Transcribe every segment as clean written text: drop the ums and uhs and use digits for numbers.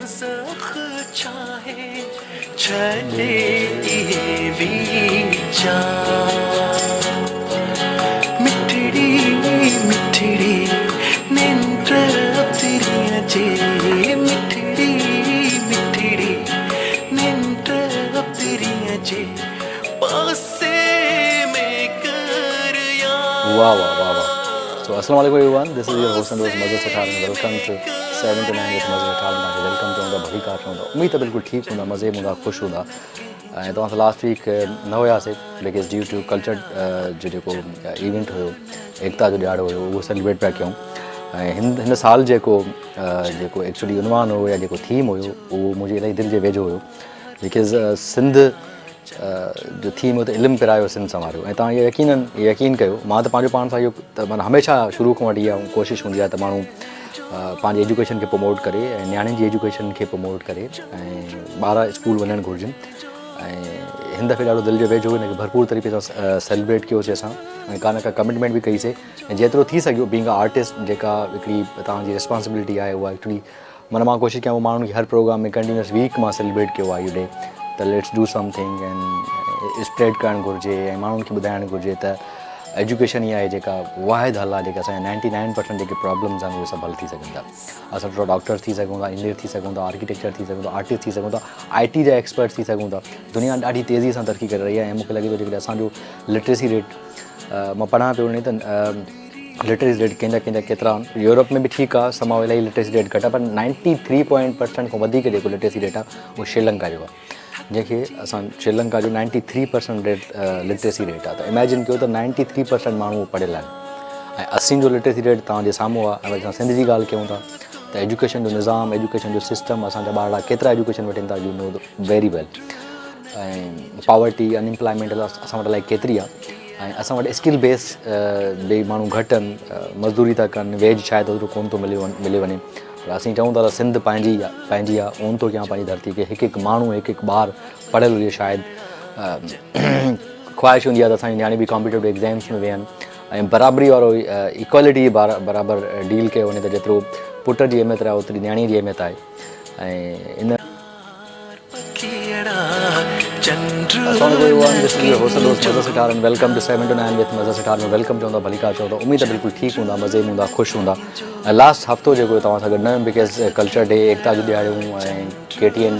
Wow wow wow wow. So Assalamu alaikum everyone. This is your host and host Mazhar Sathar and welcome to 7 to 9 with Mazhar Sathar. توهان کي welcome چئون ٿا ڀليڪار چئون ٿا اميد ته بلڪل ٺيڪ هوندا مزي ۾ هوندا خوش هوندا ۽ توهان سان لاسٽ ويڪ نه هياسي because due to culture جو جيڪو ايونٽ هيو ايڪتا جو ڏهاڙو هيو اهو سيليبريٽ پيا ڪيون ۽ هن هن سال جيڪو جيڪو ايڪچولي عنوان هيو يا جيڪو ٿيم هيو اهو منهنجي الاهي دل جي ويجهو هيو because Sindh جو ٿيم هيو ته علم پرايو سنڌ سنواريو ۽ توهان اهو يقينن يقين ڪيو مان ته پنهنجو پاڻ سان اهو ته معنيٰ هميشه شروع کان وٺي اها ڪوشش هوندي آهي ته ماڻهو پنهنجي ايجوڪيشن کي پروموٽ ڪري ۽ نياڻين جي ايجوڪيشن کي پروموٽ ڪري ۽ ٻار اسڪول وڃڻ گهرجن ۽ هن دفعي ڏاڍو دل جو ويجهو هن کي ڀرپور طريقي سان سيلبريٽ ڪيوسي اسان ۽ ڪا نه ڪا ڪمٽمينٽ به ڪئيسي ۽ جيترو ٿي سگهيو بينگ آ آرٽسٽ جيڪا هڪڙي توهان جي ريسپانسبلٽي آهي اها ايڪچولي معنيٰ مان ڪوشش ڪيان پيو ماڻهن کي هر پروگرام ۾ ڪنٽينيوس ويڪ مان سيلبريٽ ڪيو آهي اهو ڊي ته let's do something ۽ spread ڪرڻ گهرجي ۽ ماڻهن کي ٻڌائڻ گهرجي ته ايجوڪيشن ئي آهي جيڪا واحد حل آهي جيڪا اسان جا نائنٽي نائن پرسنٽ جيڪي پرابلمز آهن اهي سڀ حل ٿي سگهن ٿا اسان سٺا ڊاڪٽرز ٿي سگهون ٿا انجنيئر ٿي سگهون ٿا آرڪيٽيڪچر ٿي سگهون ٿا آرٽسٽ ٿي سگهون ٿا آء ٽي جا ايڪسپرٽ ٿي سگهون ٿا دنيا ڏاڍي تيزي سان ترقي ڪري رهي آهي ۽ مونکي لڳي ٿو جيڪڏهن اسانجو لٽريسي ريٽ مان پڙهان پيو نه ته لٽريسي ريٽ ڪنهن جا ڪنهن جا ڪيترا آهن يورپ ۾ به ٺيڪ آهي سماء الاهي لٽريسي ريٽ گهٽ آهي پر نائنٽي ٿري پوائنٽ پرسنٽ کان وڌيڪ جيڪو لٽريسي ريٽ آهي اهو شريلنڪا جو آهي جنهن کي اسان شريلنڪا جو ninety three percent rate literacy rate آهي ته اميجن ڪيو ته نائنٽي ٿري پرسنٽ ماڻهو پڙهيل آهن ۽ اسين جو لٽريسي ريٽ توهان جي سامهون آهي ۽ اسان سنڌ جي ڳالهه ڪيون ٿا ته ايجوڪيشن جو نظام ايجوڪيشن جو سسٽم اسان جا ٻارڙا ڪيترا ايجوڪيشن وٺن ٿا you know very well ۽ poverty un employment اسان وٽ الائي ڪيتري آهي ۽ اسان وٽ اسڪل بيس به ماڻهو گهٽ آهن مزدوري ٿا ڪن ويج شايد اوترو ڪونه ٿو ملي ملي وڃي پر اسين چئون ٿا ته سنڌ پنهنجي پنهنجي آهي اون ٿو ڪيان پنهنجي ڌرتي کي هڪ هڪ ماڻهو هڪ هڪ ٻار پڙهيل هجي شايد خواهش هوندي آهي ته اسانجي نياڻي به ڪامپيٽيٽو ايگزامس ۾ ويهن ۽ برابري وارو ايڪوالٽي برابر ڊيل ڪيو وڃي ته جيترو پٽ جي اهميت آهي اوتري نياڻي جي اهميت آهي ۽ ان السلام عليڪم everyone this is your host and دوست Mazhar Sithar and welcome to 7 to 9 with Mazhar Sithar ۾ welcome چوندا ڀليڪار چوندا اميد ته بلڪل ٺيڪ هوندا مزي ۾ هوندا خوش هوندا ۽ لاسٽ هفتو جيڪو توهان سان گڏ نه هيم because culture D ايڪتا جون ڏهاڙيون ۽ ڪي ٽي اين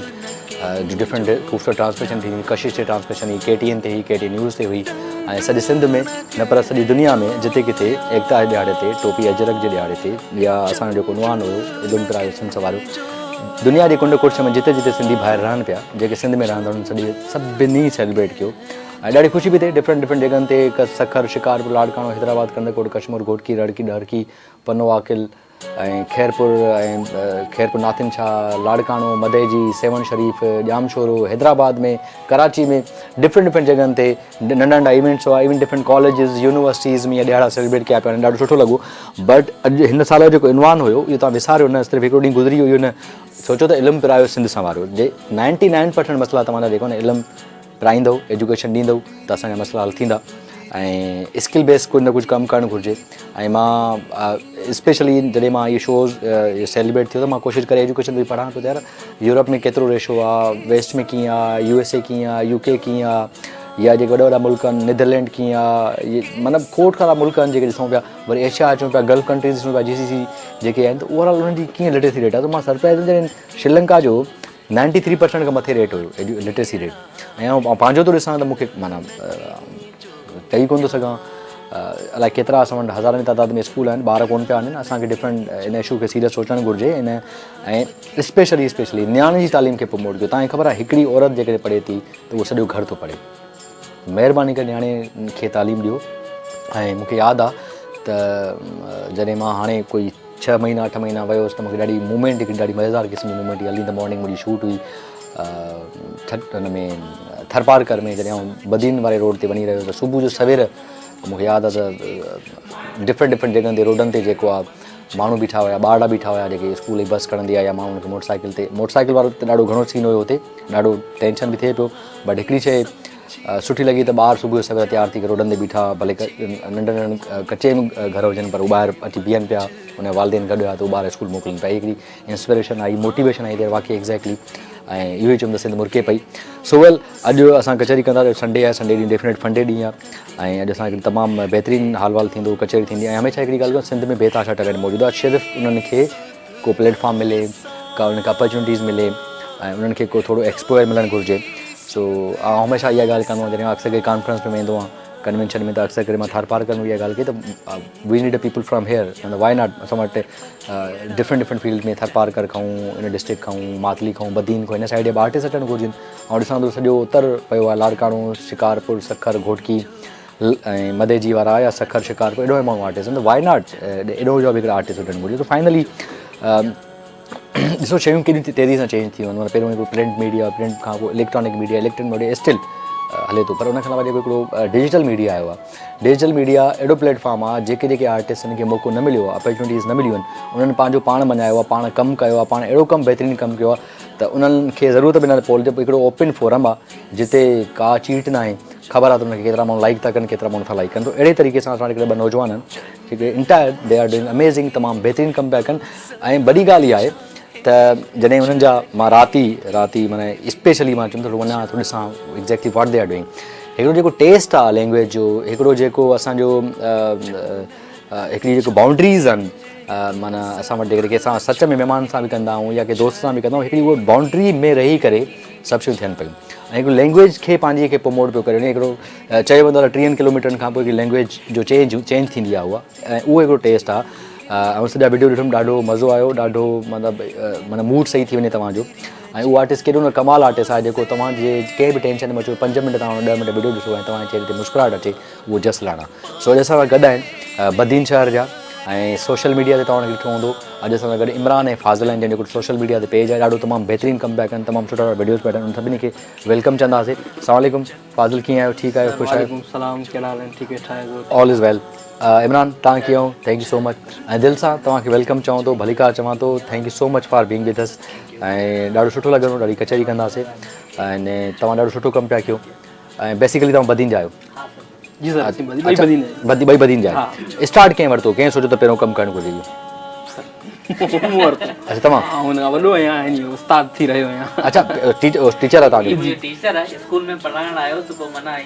جو ڊفرنٽ خوبصورت ٽرانسميشن ٿي ڪشش تي ٽرانسميشن هئي ڪي ٽي اين تي هئي ڪي ٽي اين نيوز تي هئي ۽ سڄي سنڌ ۾ نه پر سڄي دنيا ۾ جتي ڪٿي ايڪتا جي ڏهاڙي تي ٽوپي اجرڪ جي ڏهاڙي تي يا اسان جو جيڪو عنوان هيو ادم پرايو سنڌ سنواريو دنيا جي ڪنڊ ڪڙڇ ۾ جتي جتي سنڌي ڀائر رهن پيا جيڪي سنڌ ۾ رهندڙ انهن سڄي سڀني سيلبريٽ ڪيو ۽ ڏاڍي خوشي به ٿي ڊفرنٽ ڊفرنٽ جڳهن تي سکر شڪارپور لاڙڪاڻو حيدرآباد ڪنڌڪوٽ ڪشمور گهوٽڪي رڙڪي ڏهرڪي پنو عاقل ۽ خيرپور ۽ خيرپور ناٿن شاهه لاڙڪاڻو مدئجي سيوهڻ شريف ڄامشورو حيدرآباد ۾ ڪراچي ۾ ڊفرنٽ ڊفرنٽ جڳهن تي ننڍا ننڍا ايونٽس هئا ايون ڊفرنٽ ڪاليجز يونيورسٽيز ۾ اهي ڏهاڙا سيلبريٽ ڪيا پيا وڃن ڏاڍو سٺو لڳو بٽ اڄ هن سال جو جيڪو عنوان هيو اهو توهان وساريو نه صرف هڪڙو ڏينهن گذري ويو اهو نه سوچو ته علم پرايو سنڌ سنواريو جي نائنٽي نائن پرسنٽ مسئلا توهان جا جيڪو نه علم پرائيندو ايجوڪيشن ڏيندو ته اسان جا مسئلا حل ٿيندا ۽ اسڪل بيس ڪجهه نه ڪجهه ڪم ڪرڻ گهرجي ۽ مان اسپيشلي جڏهن مان اهي شوز سيليبريٽ ٿيو ته مان ڪوشش ڪري ايجوڪيشن تي پڙهان پيو ته يار يورپ ۾ ڪيترو ريشو آ ويسٽ ۾ ڪيئن آ يو ايس اي ڪيئن آ يو ڪي ڪيئن آ يا جيڪي وڏا وڏا ملڪ آهن نيدرلينڊ ڪيئن آ مطلب کوٽ سارا ملڪ آهن جيڪي ڏسون پيا وري ايشيا اچون پيا گلف ڪنٽريز ڏسون پيا جي سي سي جيڪي آهن ته اوور آل انهن جي ڪيئن لٽريسي ريٽ آ ته مان سرپرائز جڏهن شريلنڪا جو نائنٽي ٿري پرسنٽ کان مٿي ريٽ هيو لٽريسي ريٽ ۽ آئون پنهنجو ٿو ڏسان ته مونکي معنيٰ چئي ڪونه ٿو سگهان الائي ڪيترا اسان وٽ هزارن جي تعداد ۾ اسڪول آهن ٻار ڪونه پيا وڃن اسانکي ڊفرنٽ ان اشو کي سيريس سوچڻ گهرجي ان ۽ اسپيشلي اسپيشلي نياڻين جي تعليم کي پروموٽ ڪيو تانکي خبر آهي هڪڙي عورت جيڪڏهن پڙهي ٿي ته اهو سڄو گهر ٿو پڙهي مهرباني ڪري نياڻين کي تعليم ڏيو ۽ مونکي ياد آهي ته جڏهن مان هاڻي ڪوئي ڇهه مهينا اٺ مهينا ويو هوس ته مونکي ڏاڍي موومينٽ هڪڙي ڏاڍي مزيدار قسم جي موومينٽ هئي ارلي ان the morning منهنجي شوٽ هئي ٺٽ هن ۾ ٿرپارڪر ۾ جڏهن آئون بدين واري روڊ تي وڃي رهيو هوس ته صبح جو سوير مونکي ياد آهي ته ڊفرنٽ ڊفرنٽ جڳهن تي روڊن تي جيڪو آهي ماڻهو بيٺا هيا ٻارڙا بيٺا هيا جيڪي اسڪول جي بس کڻندي آهي يا ماڻهو ان کي موٽر سائيڪل تي موٽر سائيڪل وارو ته ڏاڍو گهڻو سين هيو هتي ڏاڍو ٽينشن به ٿئي پيو بٽ هڪڙي شيء سٺي لڳي ته ٻار صبح جو سوير تيار ٿي ڪري روڊن تي بيٺا ڀلي ننڍن ننڍن ڪچي ۾ گهر هجن پر هو ٻاهر اچي بيهن پيا ان جا والدين گڏ هيا ته هو ٻار اسڪول موڪلن پيا هي هڪڙي انسپريشن آئي موٽيويشن آئي ته واقعي ايگزيڪٽلي ۽ اهو ئي چوم ته سنڌ مرڪي پئي سو ويل اڄ اسان ڪچهري ڪندا ته سنڊي آهي سنڊي ڏينهن ڊيفنيٽ فنڊي ڏينهن آهي ۽ اڄ اسان هڪڙي تمام بهترين حال وال ٿيندو ڪچهري ٿيندي ۽ هميشه هڪڙي ڳالهه سنڌ ۾ بي تحاشا ٽيلنٽ موجود آهي صرف انهن کي ڪو پليٽ فارم ملي ڪا انهن کي اپرچونيٽيز ملي ۽ انهن کي ڪو ٿورو ايڪسپوزر ملڻ گهرجي سو آئون هميشه اها ڳالهه ڪندو آهيان جڏهن اڪثر ڪري ڪانفرنس ۾ ويندو آهيان ڪنوينشن ۾ ته اڪثر ڪري مان ٿرپارڪر ۾ اها ڳالهه ڪئي ته we need a people from here مطلب وائي not اسان وٽ ڊفرنٽ ڊفرنٽ فيلڊ ۾ ٿرپارڪر کان ان ڊسٽرڪٽ کان ماتلي کان بدين کان هن سائيڊ جا به آرٽسٽ اچڻ گهرجن آئون ڏسان ٿو سڄو اتر پيو آهي لاڙڪاڻو شڪارپور سکر گهوٽڪي ۽ مديجي وارا يا سکر شڪارپور ايڏو ماڻهو آرٽسٽ آهن ته وائي not ايڏو جو به هڪڙا آرٽسٽ هجڻ گهرجي ته فائنلي ڏسو شيون ڪيڏيون تيزي سان چينج ٿي ويون پهريون هڪڙو پرنٽ ميڊيا پرنٽ کان پوء electronic media electronic media still هلي ٿو پر ان کان علاوه جيڪو هڪڙو ڊجيٽل ميڊيا آيو آهي ڊجيٽل ميڊيا اهڙو پليٽ فارم آهي جيڪي جيڪي آرٽسٽن کي موقعو نه مليو آهي اپرچونيٽيز نه مليون آهن انهن پنهنجو پاڻ مڃايو آهي پاڻ ڪم ڪيو آهي پاڻ اهڙو ڪم بهترين ڪم ڪيو آهي ته انهن کي ضرورت به ناهي پول جي هڪڙو اوپن فورم آهي جتي ڪا چيٽ ناهي خبر آهي ته انهن کي ڪيترا ماڻهو لائيڪ ٿا ڪن ڪيترا ماڻهو نٿا لائيڪ ڪن ته اهڙي طريقي سان اسان وٽ هڪڙا ٻه نوجوان آهن جيڪي entire they are doing amazing تمام بهترين ڪم پيا ڪن ۽ وڏي ڳالهه اها آهي ته جڏهن انهن جا مان رات ئي رات ئي معنی اسپيشلي مان چوم ٿورو وڃان ٿو ڏسان exactly what they are doing هڪڙو جيڪو ٽيسٽ آهي لينگويج جو هڪڙو جيڪو اسانجو هڪڙي جيڪو باؤنڊريز آهن معنی اسان وٽ جيڪڏهن ڪنهن سان سچ ۾ مهمان سان به ڪندا آهيون يا ڪنهن دوست سان به ڪندا آهيون هڪڙي اهو باؤنڊري ۾ رهي ڪري سڀ شيون ٿين پيون ۽ هڪڙو لينگويج کي پنهنجي کي پروموٽ پيو ڪري هڪڙو چيو ويندو آهي ٽيهن ڪلوميٽرن کان پوء هڪڙي لينگويج جو چينج چينج ٿيندي آهي اها ۽ اهو هڪڙو ٽيسٽ آهي ۽ سڄا ويڊيو ڏٺم ڏاڍو مزو آيو ڏاڍو مطلب معنيٰ موڊ صحيح ٿي وڃي توهان جو ۽ اهو آرٽسٽ ڪيڏو نه ڪمال آرٽسٽ آهي جيڪو توهان جي ڪنهن به ٽينشن ۾ اچو پنج منٽ توهان ڏهه منٽ ويڊيو ڏسو ۽ توهان جي چهري تي مسڪراهٽ اچي اهو جس لاڻا سو اڄ اسان سان گڏ آهن بدين شهر جا ۽ سوشل ميڊيا تي توهان کي ڏٺو هوندو اڄ اسان سان گڏ عمران ۽ فاضل آهن جن جو سوشل ميڊيا تي پيج آهي ڏاڍو تمام بهترين ڪم پيا ڪن تمام سٺا سٺا ويڊيوز پيا ٺاهن انهن سڀني کي welcome چونداسين السلام عليڪم فاضل ڪيئن آهيو ٺيڪ آهيو خوش آهيو وعليڪم السلام ڪهڙا حال آهن ٺيڪ ويٺا آهيو آل از ويل عمران توهان ڪيئن آهيو thank you so much ۽ دل سان توهان کي welcome چوان ٿو ڀليڪار چوان ٿو thank you so much for being with us ۽ ڏاڍو سٺو لڳندو ڏاڍي ڪچهري ڪنداسين ۽ توهان ڏاڍو سٺو ڪم پيا ڪيو ۽ بيسيڪلي توهان بدين جا آهيو جي سر اسين ٻئي بدين جا ٻئي بدين جا آهيو اسٽارٽ ڪنهن ورتو ڪنهن سوچيو ته پهريون ڪم ڪرڻ گهرجي اهو سر مون ورتو اچها توهان آئون هن کان وڏو آهيان ۽ استاد ٿي رهيو آهيان اچها ٽيچر آهي توهان جو جي ٽيچر آهي اسڪول ۾ پڙهائڻ آيو ته پوء معنيٰ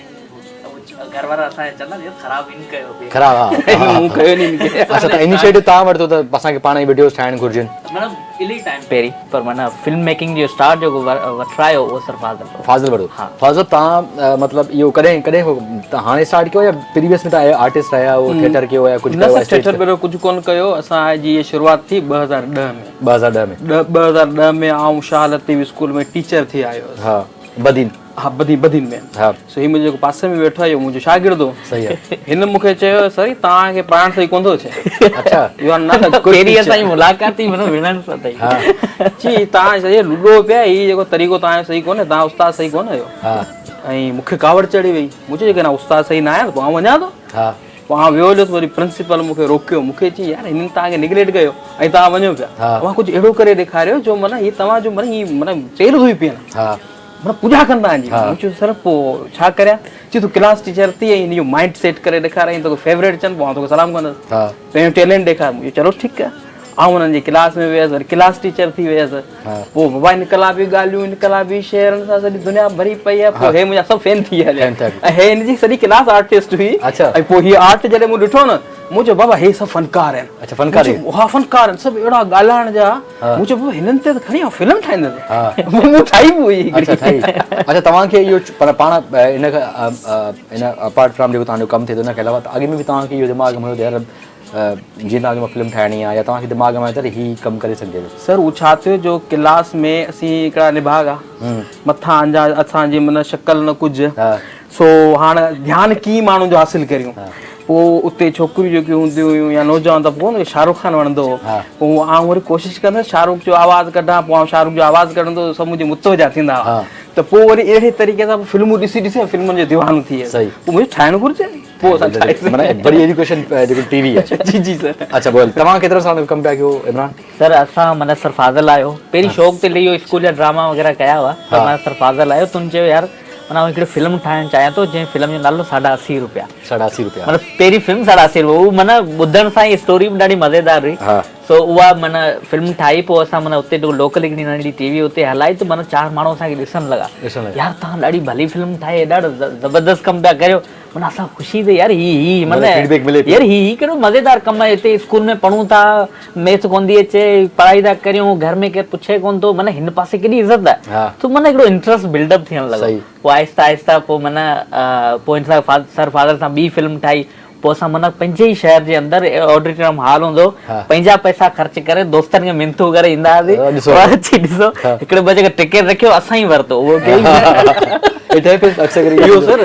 گهر وارا اسان کي چوندا آهن خراب ان ڪيو خراب ها مون ڪيو ني ان کي اچها ته انيشيٽو توهان ورتو ته اسان کي پاڻ ئي وڊيوز ٺاهڻ گهرجن معنيٰ الي ٽائيم پهرين پر معنيٰ فلم ميڪنگ جو اسٽارٽ جيڪو وٺرايو اهو سر فاضل هو. فاضل وڏو ها. فاضل توهان مطلب اهو ڪڏهن ڪڏهن کان هاڻي اسٽارٽ ڪيو يا پريويس ۾ توهان آرٽسٽ رهيا آهيو ٿيٽر ڪيو يا ڪجهه نه ڪيو سر ٿيٽر ٻيٽر ڪجهه ڪونه ڪيو اسان جي شروعات ٿي 2010 ۾ 2010 ۾ 2010 ۾ آئون شاهه لطيف اسڪول ۾ ٽيچر ٿي آيو هوس. ها بدين. ها بدين بدين ۾ ها. سو هي منهنجو جيڪو پاسي ۾ ويٺو آهي اهو منهنجو شاگرد هو. صحيح آهي. هن مون کي چيو سر هي توهان کي پڙهائڻ صحيح ڪونه ٿو اچي. اڇا. You are not a good پهرين ٽيچر. اسان جي ملاقات ئي معنيٰ وڙهڻ سان ٿي. ها. چي توهان سڄي لڏو پيا هي جيڪو طريقو توهان جو صحيح ڪونهي توهان استاد صحيح ڪونه آهيو. ها. ۽ مون کي ڪاوڙ چڙهي وئي. مون چيو جيڪڏهن آئون استاد صحيح نه آهيان ته پوء آئون وڃان ٿو. ها. پوء آئون ويو هليس وري پرنسپال مون کي روڪيو مون کي چي يار هنن توهان کي نگليڪٽ ڪيو ۽ توهان وڃو پيا. ها. اوهان ڪجهه اهڙو ڪري ڏيکاريو جو معنيٰ هي توهان جو معنيٰ هي معنيٰ پير ڌوئي پين. ها. معنيٰ پوڄا ڪندا آهن جي. مون چيو سر پوء ڇا ڪريان؟ چي تون ڪلاس ٽيچر ٿي ۽ هن جو مائنڊ سيٽ ڪري ڏيکار ۽ توکي فيوريٽ چون پوء آئون توکي سلام ڪندس. پنهنجو ٽيلنٽ ڏيکار. مون چيو چلو ٺيڪ آهي. آئون انهن جي ڪلاس ۾ ويس وري ڪلاس ٽيچر ٿي ويس. پوء بابا انقلابي ڳالهيون انقلابي شعرن سان سڄي دنيا ڀري پئي آهي. پوء هي منهنجا سڀ فين ٿي هليا ۽ هي هن جي سڄي ڪلاس آرٽسٽ هئي ۽ پوء هي آرٽ جڏهن مون ڏٺو نه مون چيو بابا هي سڀ فنڪار آهن. اڇا فنڪار آهن. ها فنڪار آهن سڀ اهڙا ڳالهائڻ جا. مون چيو بابا هنن تي ته کڻي آئون فلم ٺاهيندس. مون ٺاهي به هئي هڪڙي. اڇا ٺاهي. اڇا توهان کي اهو پر پاڻ ان ان اپارٽ فرام جيڪو توهان جو ڪم ٿئي ٿو ان کان علاوه اڳ ۾ به توهان کي اهو دماغ ۾ هيو ته يار جيئن توهان کي مان فلم ٺاهڻي آهي يا توهان کي دماغ ۾ آيو ته هي ڪم ڪري سگهجي ٿو. سر اهو ڇا ٿيو جو ڪلاس ۾ اسين هڪڙا نڀاڳا مٿان جا اسان جي معنيٰ شڪل نه ڪجهه سو هاڻ ڌيان ڪيئن ماڻهن جو حاصل ڪريون پوء اتي ڇوڪريون جيڪي هونديون هيون يا نوجوان ته پوء ان کي شاهرخ خان وڻندو هو پوء آئون وري ڪوشش ڪندس شاهرخ جو آواز ڪڍان پوء آئون شاهرخ جو آواز ڪڍندو هوس سڀ منهنجي متوجه ٿيندا هئا ته پوء وري اهڙي طريقي سان فلمون ڏسي ڏسي فلمن جو ديوانو ٿي ويس پوء مونکي ٺاهڻ گهرجي پوء اسان ٺاهي معنيٰ بڙي ايجوڪيشن جيڪو ٽي وي آهي جي جي سر اڇا بول توهان ڪيترا سال ڪم پيا ڪيو عمران سر اسان معنيٰ سر فاضل آيو پهرين شوق تي لئي اسڪول جا ڊراما وغيره ڪيا هئا پر معنيٰ سر فاضل آيو تون چيو يار معنيٰ آئون هڪڙي فلم ٺاهڻ چاهيان ٿو جنهن فلم جو نالو ساڍا 80 روپيا. ساڍا 80 روپيا. معنيٰ پهرين فلم ساڍا 80 روپيا اهو معنيٰ ٻڌڻ سان ئي اسٽوري به ڏاڍي مزيدار هئي. سو اها معنيٰ فلم ٺاهي پوء اسان معنيٰ اتي لوڪل هڪڙي ننڍڙي ٽي وي اتي هلائي ته معنيٰ چار ماڻهو اسان کي ڏسڻ لڳا يار توهان ڏاڍي ڀلي فلم ٺاهي ڏاڍو زبردست ڪم پيا ڪريو معنيٰ اسان خوشي ٿي يار هي هي معنيٰ يار هي هي ڪهڙو مزيدار ڪم آهي هتي اسڪول ۾ پڙهون ٿا ميٿ ڪونه ٿي اچي پڙهائي ٿا ڪريون گهر ۾ ڪير پڇي ڪونه ٿو معنيٰ هن پاسي ڪيڏي عزت آهي ته معنيٰ هڪڙو انٽرسٽ بلڊ اپ ٿيڻ لڳو پوء آهستي آهستي پوء معنيٰ پوء هن سان سر فاضل سان ٻي فلم ٺاهي پوء اسان معنيٰ پنهنجي ئي شهر جي اندر آڊيٽوريم هال هوندو هو پنهنجا پئسا خرچ ڪري دوستن کي منٿون ڪري ايندا هئاسين اچي ڏسو هڪڙي ٻه جيڪا ٽڪيٽ رکيو اسان ئي ورتو اهو اهو سر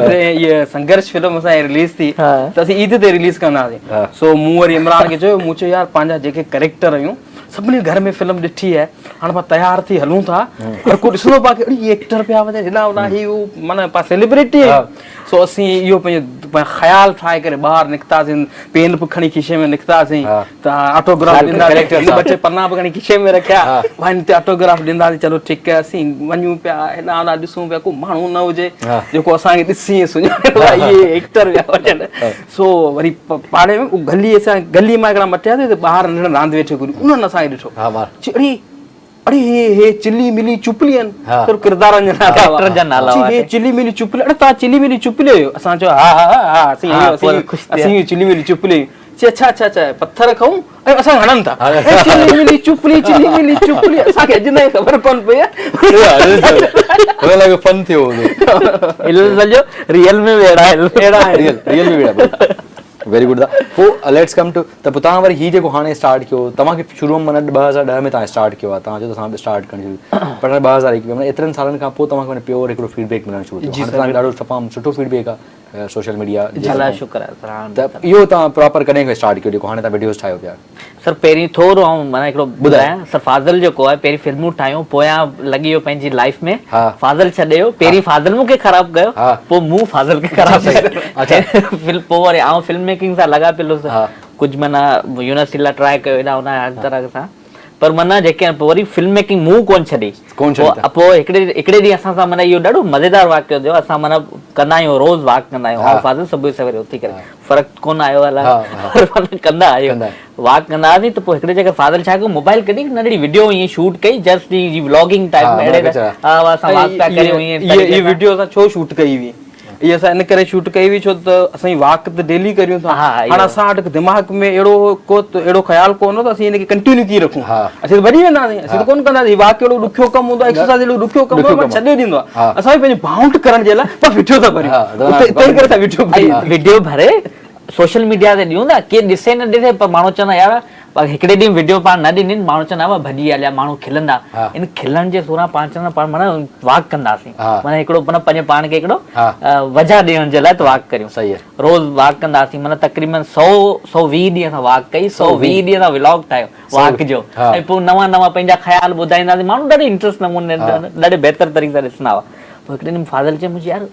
اهي سنگهرش فلم اسان جي رليز ٿي ته اسين عيد تي رليز ڪندا هئاسين سو مون وري عمران کي چيو مون چيو يار پنهنجا جيڪي ڪريڪٽر آهيون سڀني گهر ۾ فلم ڏٺي آهي هاڻي پاڻ تيار ٿي هلون ٿا هر ڪو ڏسندو پاڻ کي اڙي هي ايڪٽر پيا وڃن هيڏانهن هوڏانهن هي هو معنيٰ پاڻ سيليبريٽي آهيون سو اسين اهو پنهنجو خيال ٺاهي ڪري ٻاهر نڪتاسين پين به کڻي کيسي ۾ نڪتاسين ته آٽوگراف ڏينداسين ٻه ٽي پنا به کڻي کيسي ۾ رکيا وڃ تي آٽوگراف ڏينداسين چلو ٺيڪ آهي اسين وڃون پيا هيڏانهن هوڏانهن ڏسون پيا ڪو ماڻهو نه هجي جيڪو اسان کي ڏسي سڃاڻي اهي ايڪٽر پيا وڃن سو وري پاڙي ۾ گلي اسان گلي مان هڪڙا مٽياسين ته ٻاهر ننڍڙا راند ويٺي گهري انهن اسان کي ڏٺو چي اڙي اڙي هي هي چلي ملي چپلي آهن سر ڪردارن جا نالا ڪيريڪٽر جا نالا هئا هي چلي ملي چپلي اڙي توهان چلي ملي چپلي آهيو اسان چيو ها ها ها اسين اسين اسين چلي ملي چپلي چي اڇا اڇا اڇا پٿر کائون ۽ اسان کي هڻن ٿا چلي ملي چپلي چلي ملي چپلي اسان کي اڄ تائين خبر ڪون پئي آهي لڳو فن ٿيو هوندو سڄو ريئل ۾ به اهڙا اهڙا ريئل ريئل ۾ به اهڙا ويري گڊ دا پوء ليٽس ڪم ٽو ته پوء توهان وري هي جيڪو هاڻي اسٽارٽ ڪيو توهان کي شروع ۾ معنيٰ 2010 ۾ توهان اسٽارٽ ڪيو آهي توهان چيو ته اسان اسٽارٽ ڪرڻ شروع پر هاڻي 2021 معنيٰ ايترن سالن کان پوء توهان کي معنيٰ پيور هڪڙو فيڊ بيڪ ملڻ شروع ٿيو هاڻي توهان کي ڏاڍو تمام سٺو فيڊ بيڪ آهي سوشل ميڊيا جي الله شڪر آهي سر هاڻي ته اهو توهان پراپر ڪڏهن کان اسٽارٽ ڪيو جيڪو هاڻي توهان وڊيوز ٺاهيو پيا سر پهرين ٿورو آئون معنيٰ هڪڙو ٻڌايان سر فاضل جيڪو آهي پهرين فلمون ٺاهيون پويان لڳي ويو پنهنجي لائيف ۾ فاضل ڇڏي ويو پهرين فاضل مون کي خراب ڪيو پوء مون فاضل کي خراب ڪيو پوء وري آئون فلم ميڪنگ سان لڳا پيل هوس ڪجهه معنيٰ يونيورسٽي لاء ٽرائي ڪيو هيڏانهن هوڏانهن هر طرح سان پر معنيٰ جيڪي پوء وري فلم ميڪنگ مون ڪونه ڇڏي پوء هڪڙي هڪڙي ڏينهن اسان سان معنيٰ اهو ڏاڍو مزيدار واقعو ٿيو اسان معنيٰ ڪندا آهيون روز واڪ ڪندا آهيون آئون فاضل صبح سويري اٿي ڪري فرق ڪونه آيو الا پر ڪندا آهيون واڪ ڪندا هئاسين ته پوء هڪڙي جڳهه فاضل ڇا ڪيو موبائل ڪڍي ننڍڙي وڊيو ائين شوٽ ڪئي جسٽ جي ولاگنگ ٽائپ ۾ اهڙي ها اسان واڪ پيا ڪريون ائين هي وڊيو اسان ڇو شوٽ ڪئي هئي هي اسان ان ڪري شوٽ ڪئي هئي ڇو ته اسان واڪ ته ڊيلي ڪريون ٿا هاڻ اسان وٽ دماغ ۾ اهڙو ڪو اهڙو خيال ڪونه هو ته اسين ان کي ڪنٽينيو ڪيئن رکون اسين ته ڀڄي وينداسين اسين ته ڪونه ڪنداسين واڪ اهڙو ڏکيو ڪم هوندو آهي ايڪسرسائز اهڙو ڏکيو ڪم هوندو آهي ڇڏي ڏيندو آهي اسان به پنهنجو بائونڊ ڪرڻ جي لاء پر وڊيو ٿا ڀريون تنهن ڪري اسان وڊيو ڀري وڊيو ڀري سوشل ميڊيا تي ڏيون ٿا ڪير ڏسي نه ڏسي پر ماڻهو چوندا يار هڪڙي ڏينهن وڊيو پاڻ نه ڏني ماڻهو چوندا وا ڀڄي هليا ماڻهو کلندا ان کلڻ جي سوران پاڻ چوندا پاڻ معنيٰ واڪ ڪنداسين معنيٰ هڪڙو معنيٰ پنهنجي پاڻ کي هڪڙو وجهه ڏيڻ جي لاء ته واڪ ڪريون روز واڪ ڪنداسين معنيٰ تقريبن سو 120 ڏينهن اسان واڪ ڪئي 120 ڏينهن اسان ولاگ ٺاهيو واڪ جو ۽ پوء نوان نوان پنهنجا خيال ٻڌائينداسين ماڻهو ڏاڍي انٽرسٽ نموني ڏاڍي بهتر طريقي سان ڏسندا هئا پوء هڪڙي ڏينهن فاضل چيو منهنجي يار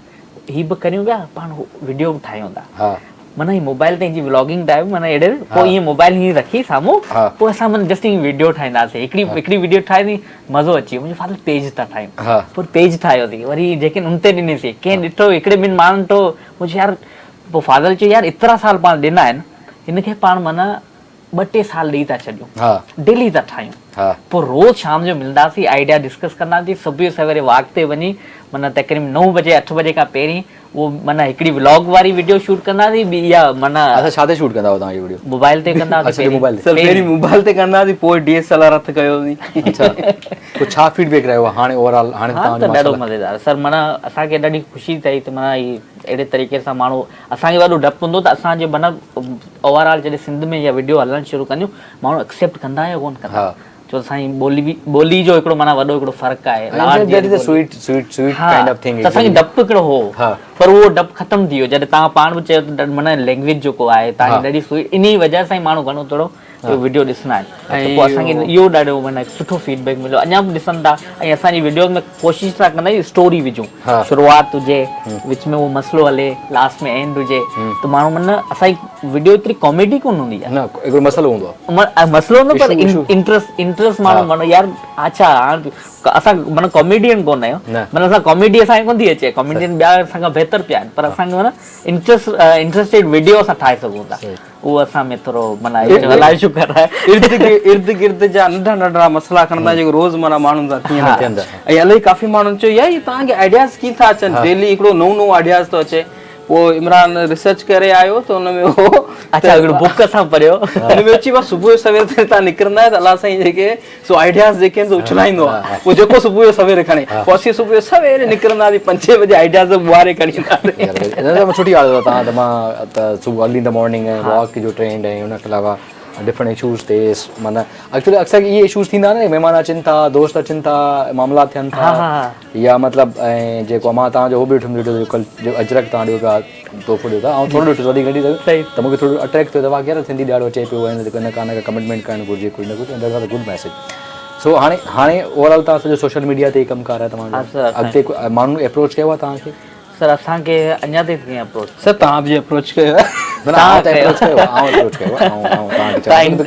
هي به ڪريون پيا پاڻ وڊيو به ٺاهيون ٿا معنيٰ هي موبائل تي جي ولاگنگ ٽائپ معنيٰ اهڙي پوء ائين موبائل هيئن رکي سامهون پوء اسان معنيٰ جسٽ ائين وڊيو ٺاهينداسين هڪڙي هڪڙي وڊيو ٺاهيسين مزو اچي ويو منهنجو فاضل پيج ٿا ٺاهيون پوء پيج ٺاهيوسين وري جيڪي ان تي ڏنيسين ڪنهن ڏٺو هڪڙي ٻن ماڻهن ڏٺو مون چيو يار پوء فاضل چيو يار ايترا سال پاڻ ڏنا آهن هن کي پاڻ معنيٰ ٻه ٽي سال ڏئي ٿا ڇڏيون ڊيلي ٿا ٺاهيون پوء روز شام جو ملنداسين آئيڊيا ڊسڪس ڪنداسين صبح جو سويري واڪ تي وڃي معنيٰ تقريبن نو بجي اٺ بجي کان پهرين اهو معنيٰ هڪڙي ولاگ واري وڊيو شوٽ ڪنداسين ٻي اها معنيٰ اڇا ڇا تي شوٽ ڪندا هئو توهان اهي وڊيو؟ موبائل تي ڪندا هئاسين پهرين. موبائل تي. سر پهرين موبائل تي ڪندا هئاسين پوء ڊي ايس ايل آر هٿ ڪيوسين. اڇا پوء ڇا فيڊ بيڪ رهيو هاڻي اوور آل هاڻي توهان جو ڏاڍو مزيدار سر معنيٰ اسان کي ڏاڍي خوشي ٿي ته معنيٰ هي اهڙي طريقي سان ماڻهو اسان کي وڏو ڊپ هوندو ته اسان جي معنيٰ اوور آل جڏهن سنڌ ۾ اها وڊيو هلڻ شروع ڪنديون ماڻهو ايڪسيپٽ ڪندا يا ڪونه ڪندا ڇو اسان جي ٻولي به ٻولي جو هڪڙو معنيٰ وڏو هڪڙو فرق آهي لاڙ جي ٻولي سوئيٽ سوئيٽ سوئيٽ ڪائنڊ آف ٿنگ ته اسان کي ڊپ هڪڙو هو پر اهو ڊپ ختم ٿي ويو جڏهن توهان پاڻ به چيو ته معنيٰ لينگويج جيڪو آهي توهان جي ڏاڍي سوئيٽ انهي وجه سان ئي ماڻهو گهڻو ٿورو اهو وڊيو ڏسندا آهن ته پوء اسان کي اهو ڏاڍو معنيٰ سٺو فيڊ بيڪ مليو اڃا به ڏسن ٿا ۽ اسان جي وڊيوز ۾ ڪوشش ٿا ڪندا آهيون اسٽوري وجهون شروعات هجي وچ ۾ اهو مسئلو هلي لاسٽ ۾ اينڊ هجي ته ماڻهو معنيٰ اسان جي وڊيو ايتري ڪاميڊي ڪونه هوندي آهي نه هڪڙو مسئلو هوندو آهي مسئلو هوندو پر انٽرسٽ انٽرسٽ ماڻهو معنيٰ يار اڇا هاڻ اسان معنيٰ ڪاميڊين ڪونه آهيون معنيٰ اسان ڪاميڊي اسان کي ڪونه ٿي اچي ڪاميڊين ٻيا اسان کان بهتر پيا آهن پر اسان کي معنيٰ انٽرسٽ انٽرسٽيڊ وڊيو اسان ٺاهي سگهون ٿا اهو اسان ۾ ٿورو معنيٰ الله جو شڪر آهي. ارد گرد جا ننڍا ننڍڙا مسئلا کڻندا جيڪي روز مره ماڻهن سان ٿين ٿا ۽ الائي ڪافي ماڻهن چيو يار هي توهان کي آئيڊياز ڪيئن ٿا اچن ڊيلي هڪڙو نئون نئون آئيڊياز ٿو اچي پوء عمران ريسرچ ڪري آيو ته ان ۾ هو اڇا هڪڙو بڪ اسان پڙهيو ان ۾ اچي بس صبح جو سوير تائين توهان نڪرندا آهيو ته الله سائين جيڪي سو آئيڊياز جيڪي آهن سو اڇلائيندو آهي پوء جيڪو صبح جو سوير کڻي پوء اسين صبح جو سوير نڪرنداسين پنجين بجي آئيڊياز ٻوهاري کڻي اينداسين. نه نه سٺي ڳالهه آهي تان ته مان ته صبح early in the morning ۽ walk جو ٽرينڊ ۽ ان کان علاوه ڊفرنٽ اشوز تي معنيٰ ايڪچولي اڪثر اهي اشوز ٿيندا آهن نه مهمان اچن ٿا دوست اچن ٿا معاملا ٿين ٿا يا مطلب ۽ جيڪو مان تان جو هو به ڏٺم وڊيو جو اجرڪ تان ڏيو پيا تحفو ڏيو ٿا آئون ٿورو ڏٺس وڌيڪ نه ڏٺي سگهيس ته مونکي ٿورو اٽريڪٽ ٿيو ته واقعي يار سنڌي ڏهاڙو اچي پيو ۽ نه ڪا نه ڪا ڪمٽمينٽ ڪرڻ گهرجي ڪجهه نه ڪجهه ۽ that was a good message so هاڻي هاڻي اوور آل توهان سڄو سوشل ميڊيا تي ئي ڪم ڪار آهي توهان جو اڳتي ماڻهن اپروچ ڪيو آهي توهان کي؟ سر اسان کي اڃا تائين ڪنهن اپروچ سر توهان به اپروچ ڪيو آهي نه نه آئون ته اپروچ ڪيو آهي آئون اپروچ ڪيو آهي آئون آئون توهان کي چوان ٿو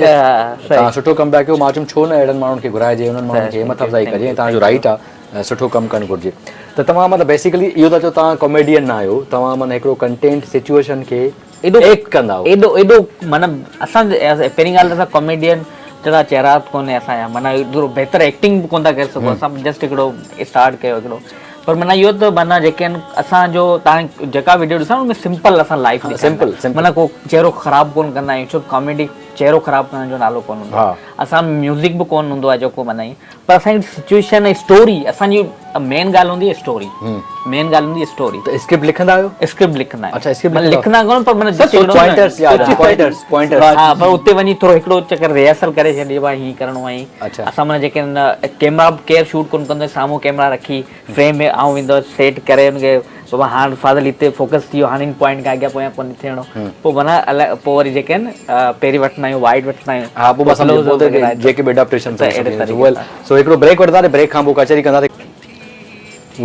توهان سٺو ڪم پيا ڪيو مان چيم ڇو نه اهڙن ماڻهن کي گهرائجي انهن ماڻهن کي همت افزائي ڪجي ۽ توهان جو رائيٽ آهي سٺو ڪم ڪرڻ گهرجي ته توهان مطلب بيسيڪلي اهو ٿا چئو توهان ڪاميڊين نه آهيو توهان معنيٰ هڪڙو ڪنٽينٽ سچوئيشن کي ايڏو ايڪٽ ڪندا آهيو. ايڏو ايڏو معنيٰ اسان پهرين ڳالهه ته اسان ڪاميڊين جهڙا چهرا به ڪونهي اسان جا معنيٰ ايترو بهتر ايڪٽنگ به ڪونه ٿا ڪري سگهون اسان جسٽ هڪڙو اسٽارٽ ڪيو هڪڙو پر معنيٰ اهو ته معنيٰ جيڪي آهن اسان جو توهان جيڪا وڊيو ڏسندا ان ۾ سمپل اسان لائف سمپل سمپل معنيٰ ڪو چهرو خراب ڪونه ڪندا آهيون ڇو ڪاميڊي چهرو خراب ڪرڻ جو نالو ڪونه هوندو آهي اسان ميوزڪ به ڪونه هوندو آهي جيڪو معنيٰ پر اسان جي سچوئيشن ۽ اسٽوري اسان جي مين ڳالهه هوندي اسٽوري مين ڳالهه هوندي اسٽوري ته اسڪرپٽ لکندا آهيو؟ اسڪرپٽ لکندا آهيون اڇا اسڪرپٽ لکندا ڪونه پر معنيٰ پوائنٽرز ياد پوائنٽرز پوائنٽرز ها پر اتي وڃي ٿورو هڪڙو چڪر ريهرسل ڪري ڇڏي ڀاء هيئن ڪرڻو آهي اڇا اسان معنيٰ جيڪي ڪيمرا ڪير شوٽ ڪونه ڪندو سامهون ڪيمرا رکي فريم ۾ آئون ويندو آهيان سيٽ ڪري ان کي بابا هاڻ فاضل هتي فوڪس ٿي ويو هاڻ ان پوائنٽ کان اڳيان پويان ڪونه ٿيڻو پوء معنيٰ الائي پوء وري جيڪي آهن پهرين وٺندا آهيون وائيڊ وٺندا آهيون ها پوء مان سمجهي پوء ته جيڪي به اڊاپٽيشن ته اهڙي طريقي سان سو هڪڙو بريڪ وٺنداسين بريڪ کان پوء ڪچهري ڪنداسين.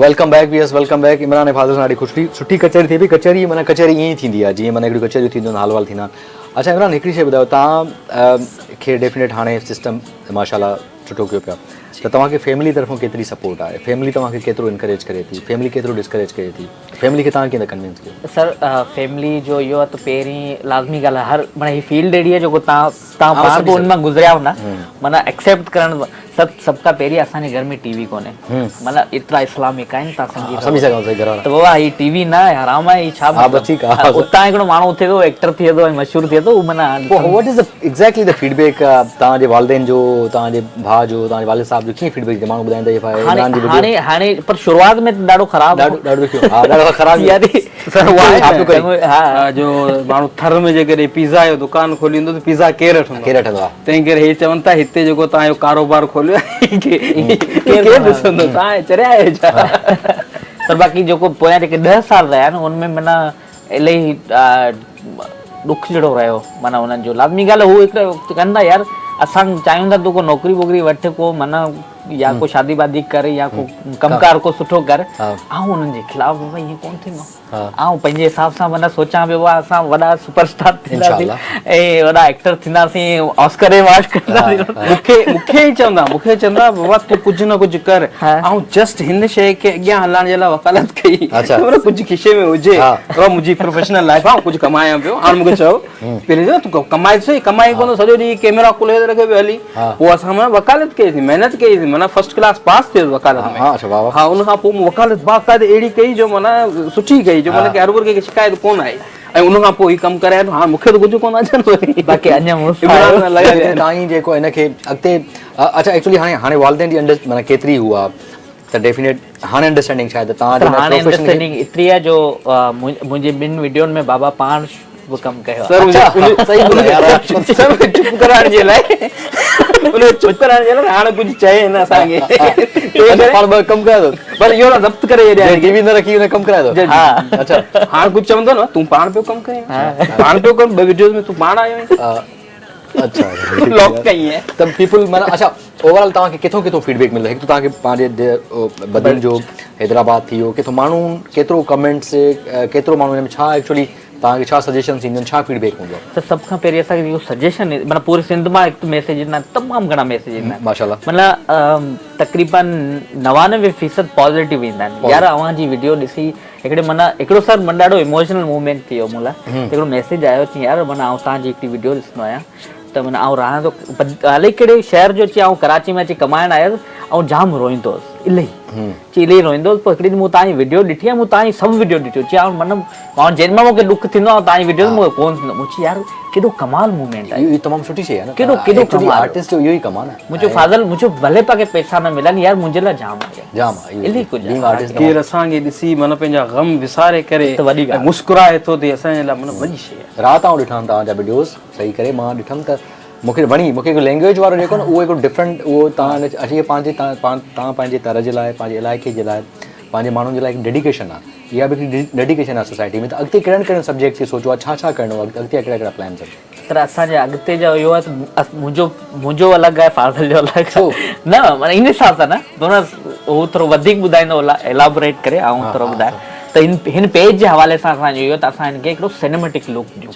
Welcome back viewers welcome back Imran ۽ Fazil سان ڏاڍي خوشي سٺي ڪچهري ٿي پئي ڪچهري معنيٰ ڪچهري ائين ئي ٿيندي آهي جيئن معنيٰ هڪڙيون ڪچهريون ٿينديون آهن حال وال ٿيندا آهن اڇا عمران هڪڙي شيء ٻڌايو توهان کي ڊيفينيٽ هاڻي سسٽم ماشاء الله سٺو ڪيو پيا ته توهان کي فيملي طرفون ڪيتري سپورٽ آهي فيملي توهان کي ڪيترو انڪريج ڪري ٿي فيملي ڪيترو ڊسڪريج ڪري ٿي فيملي کي توهان ڪيئن ٿا ڪنوينس ڪيو؟ سر فيملي جو اهو آهي ته پهرين لازمي ڳالهه آهي هر معنيٰ هي فيلڊ اهڙي آهي جيڪو توهان توهان پاڻ به ان مان گذريا هوندا معنيٰ ايڪسيپٽ ڪرڻ سڀ سڀ کان پهرين اسان جي گهر ۾ ٽي وي ڪونهي معنيٰ ايترا اسلامڪ آهن توهان سمجهي سمجهي سگهان ٿو گهر وارا ته بابا هي ٽي وي نه آهي حرام آهي هي ڇا ها بس ٺيڪ آهي اتان هڪڙو ماڻهو اٿي ٿو ايڪٽر ٿئي ٿو ۽ مشهور ٿئي ٿو هو معنيٰ پوء what is the exactly the feedback توهان جي والدين جو توهان جي ڀاء جو توهان جي والد صاحب جو ڪيئن فيڊ بيڪ ماڻهو ٻڌائين ته هاڻي هاڻي هاڻي پر شروعات ۾ ڏاڍو خراب ڏاڍو ڏاڍو ڏکيو ها ڏاڍو خراب ياري سر اها آهي جو ماڻهو ٿر ۾ جيڪڏهن پيزا جو دڪان کوليندو ته پيزا ڪير وٺندو ڪير وٺندو ها تنهن ڪري هي چون ٿا هتي جيڪو توهان جو ڪاروبار کوليو آهي ڪير ڏسندو توهان چريا آهيو ڇا؟ پر باقي جيڪو پويان جيڪي ڏهه سال رهيا آهن ان ۾ معنيٰ الاهي ڏک جهڙو رهيو معنيٰ انهن جو لازمي ڳالهه هو هڪڙي وقت ڪن ٿا يار اسان چاهيون ٿا تون ڪو نوڪري ووڪري وٺ ڪو معنيٰ يا ڪو شادي وادي ڪر يا ڪو ڪم ڪار ڪو سٺو ڪر آئون انهن جي خلاف بابا ائين ڪونه ٿيندو آئون پنهنجي حساب سان معنيٰ سوچان پيو بابا اسان وڏا سپر اسٽار ٿينداسين ۽ وڏا ايڪٽر ٿينداسين آسڪر ايوارڊ کڻنداسين. مونکي مونکي ئي چوندا مونکي چوندا بابا تون ڪجهه نه ڪجهه ڪر آئون جسٽ هن شيء کي اڳيان هلائڻ جي لاء وڪالت ڪئي ته معنيٰ ڪجهه کيسي ۾ هجي بابا منهنجي پروفيشنل لائف آهي آئون ڪجهه ڪمايان پيو هاڻ مونکي چئو پهرين چيو تون ڪمائي ته سهي ڪمائي ڪونه سڄو ڏينهن ڪيمرا ڪلهي تي رکيو پيو هلي پوء اسان معنيٰ وڪالت ڪئي سين محنت ڪئي سين معنيٰ فرسٽ ڪلاس پاس ٿيس وڪالت ۾ ها ان کان پوء مون وڪالت باقاعده اهڙي ڪئي جو معنيٰ سٺي ڪئي جو معنيٰ هر ڪنهن کي شڪايت ڪونه آئي ۽ ان کان پوء هي ڪم ڪري آيو هاڻ مون کي ته ڪجهه ڪونه اچن وري باقي اڃا مڙس آهيو تائين جيڪو هن کي اڳتي اڇا ايڪچولي هاڻي هاڻي والدين جي انڊر معنيٰ ڪيتري هو آ ته ڊيفينيٽ هاڻي انڊرسٽينڊنگ شايد تان جو هاڻي انڊرسٽينڊنگ ايتري آ جو منهنجي ٻن وڊيون ۾ بابا پاڻ به ڪم ڪيو آ. اڇا صحيح ٻڌايو يار سر چپ ڪرائڻ جي لاء ان چپ ڪرائڻ جي لاء هاڻي ڪجهه چئي نه اسان کي پاڻ ٻه ڪم ڪرايو اٿس بس اهو نه ضبط ڪري ڇڏيا ٽي وي نه رکي ان ڪم ڪرايو اٿس ها اڇا هاڻ ڪجهه چوندو نه تون پاڻ پيو ڪم ڪرين پاڻ پيو ڪم ٻه وڊيوز ۾ تون پاڻ آيو آهين. اڇا لاڪ ڪئي آهي ته پيپل معنيٰ اڇا اوور آل توهان کي ڪٿو ڪٿو فيڊ بيڪ ملندو هڪ ته توهان کي پنهنجي بدين جو حيدرآباد ٿي ويو ڪٿو ماڻهو ڪيترو ڪمينٽس ڪيترو ماڻهو هن ۾ ڇا ايڪچولي توهان کي ڇا سجيشنس اينديون آهن ڇا فيڊ بيڪ هوندو آهي؟ ته سڀ کان پهرين اسان کي اهو سجيشن معنيٰ پوري سنڌ مان هڪ ته ميسيج ايندا آهن تمام گهڻا ميسيج ايندا آهن ماشاء الله معنيٰ تقريبن نوانوي فيصد پازيٽو ايندا آهن يار اوهان جي وڊيو ڏسي هڪڙي معنيٰ هڪڙو سر معنيٰ ڏاڍو ايموشنل موومينٽ ٿي ويو مون لاء هڪڙو ميسيج آيو چي يار معنيٰ آئون توهان جي هڪڙي وڊيو ڏسندو آهيان ته معنيٰ آئون رهان ٿو الائي ڪهڙي شهر جو چي آئون ڪراچي ۾ اچي ڪمائڻ آيس آئون جام روئيندو هوس الائي چي الائي روئيندو هوس پوء هڪڙي ڏينهن مون توهان جي وڊيو ڏٺي ۽ مون توهان جي سڀ وڊيو ڏٺيون چي آئون معنيٰ آئون جنهن مهل مون کي ڏک ٿيندو آهي توهان جي وڊيو مون کي ڪونه ٿيندو مون چي يار ڪيڏو ڪمال موومينٽ آهي اهو تمام سٺي شيء آهي نه ڪيڏو ڪيڏو ڪمال آرٽسٽ جو اهو ئي ڪم آهي نه مون چيو فاضل مون چيو ڀلي پاکي پئسا نه ملن يار منهنجي لاء جام آهي جام آهي الائي ڪجهه بينگ آرٽسٽ ڪير اسان کي ڏسي معنيٰ پنهنجا غم وساري ڪري ته وڏي ڳالهه مسڪرائي ٿو ته اسان جي لاء معنيٰ وڏي شيء آهي رات آئون ڏٺا آهن توهان جا وڊيوز صحيح ڪري مان ڏٺم ته مون کي وڻي مون کي هڪ لينگويج وارو جيڪو نه اهو هڪڙو ڊفرنٽ اهو تان اچي پنهنجي تان پنهنجي تر جي لاء پنهنجي علائقي جي لاء پنهنجي ماڻهن جي لاء هڪ ڊيڊيڪيشن آهي اها به هڪ ڊيڊيڪيشن آهي سوسائٽي ۾ ته اڳتي ڪهڙن ڪهڙن سبجيڪٽس کي سوچيو آهي ڇا ڇا ڪرڻو آهي اڳتي جا ڪهڙا ڪهڙا پلانس آهن. سر اسان جا اڳتي جا اهو آهي ته منهنجو منهنجو الڳ آهي فاضل جو الڳ ڇو؟ نه معنيٰ ان حساب سان نه معنيٰ هو ٿورو وڌيڪ ٻڌائيندو ايلابوريٽ ڪري آئون ٿورو ٻڌايان ته هن پيج جي حوالي سان اسان جو اهو ته اسان هن کي هڪڙو سينيميٽڪ لڪ ڏيون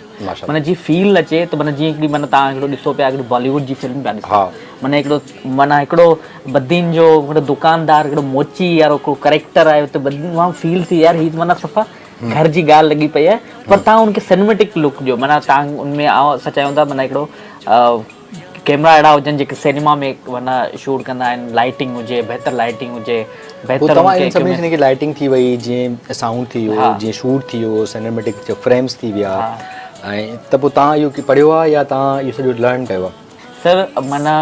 معنيٰ جيئن فيل اچي ته معنيٰ جيئن هڪڙي معنيٰ توهان هڪڙو ڏسو پيا هڪڙي بالي ووڊ جي فلم پيا ڏسو معنيٰ هڪڙو معنيٰ هڪڙو بدين جو هڪڙو دڪاندار هڪڙو موچي وارو هڪڙو ڪريڪٽر آهي اتي بدين مان فيل ٿي يار هي معنيٰ صفا گهر جي ڳالهه لڳي پئي آهي پر توهان ان کي سينيميٽڪ لڪ ڏيو معنيٰ توهان ان ۾ اسان چاهيون ٿا معنيٰ هڪڙو ڪيمرا اهڙا هجن جيڪي سينما ۾ معنيٰ شوٽ ڪندا آهن لائٽنگ هجي بهتر لائٽنگ هجي بهتر توهان انهن سڀني شين کي لائٽنگ ٿي وئي جيئن سائونڊ ٿي ويو جيئن شوٽ ٿي ويو سينيميٽڪ جو فريمز ٿي ويا ۽ ته پوء توهان اهو پڙهيو آهي يا توهان اهو سڄو لرن ڪيو آهي؟ سر معنيٰ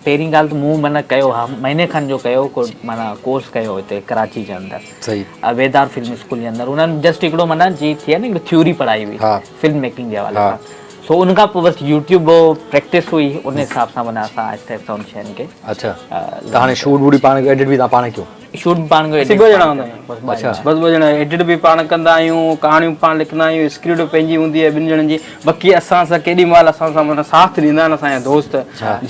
پهرين ڳالهه ته مون معنيٰ ڪيو ها مهيني کن جو ڪيو ڪو معنيٰ ڪورس ڪيو هتي ڪراچي جي اندر صحيح ويدار فلم اسڪول جي اندر انهن جسٽ هڪڙو معنيٰ جي ٿي آهي نه هڪڙي ٿيوري پڙهائي هئي فلم ميڪنگ جي حوالي سان سو ان کان پوء بس يوٽيوب پريڪٽس هئي ان حساب سان معنيٰ اسان آهستي آهستي ان شين کي اڇا ته هاڻي شوٽ ووٽ به پاڻ ڪيو ايڊٽ به توهان پاڻ ڪيو؟ شوٽ به پاڻ ڪيو اسين ٻه ڄڻا هوندا آهيون بس اڇا بس ٻه ڄڻا ايڊٽ به پاڻ ڪندا آهيون ڪهاڻيون به پاڻ لکندا آهيون اسڪرپٽ به پنهنجي هوندي آهي ٻن ڄڻن جي باقي اسان سان ڪيڏي مهل اسان سان معنيٰ ساٿ ڏيندا آهن اسان جا دوست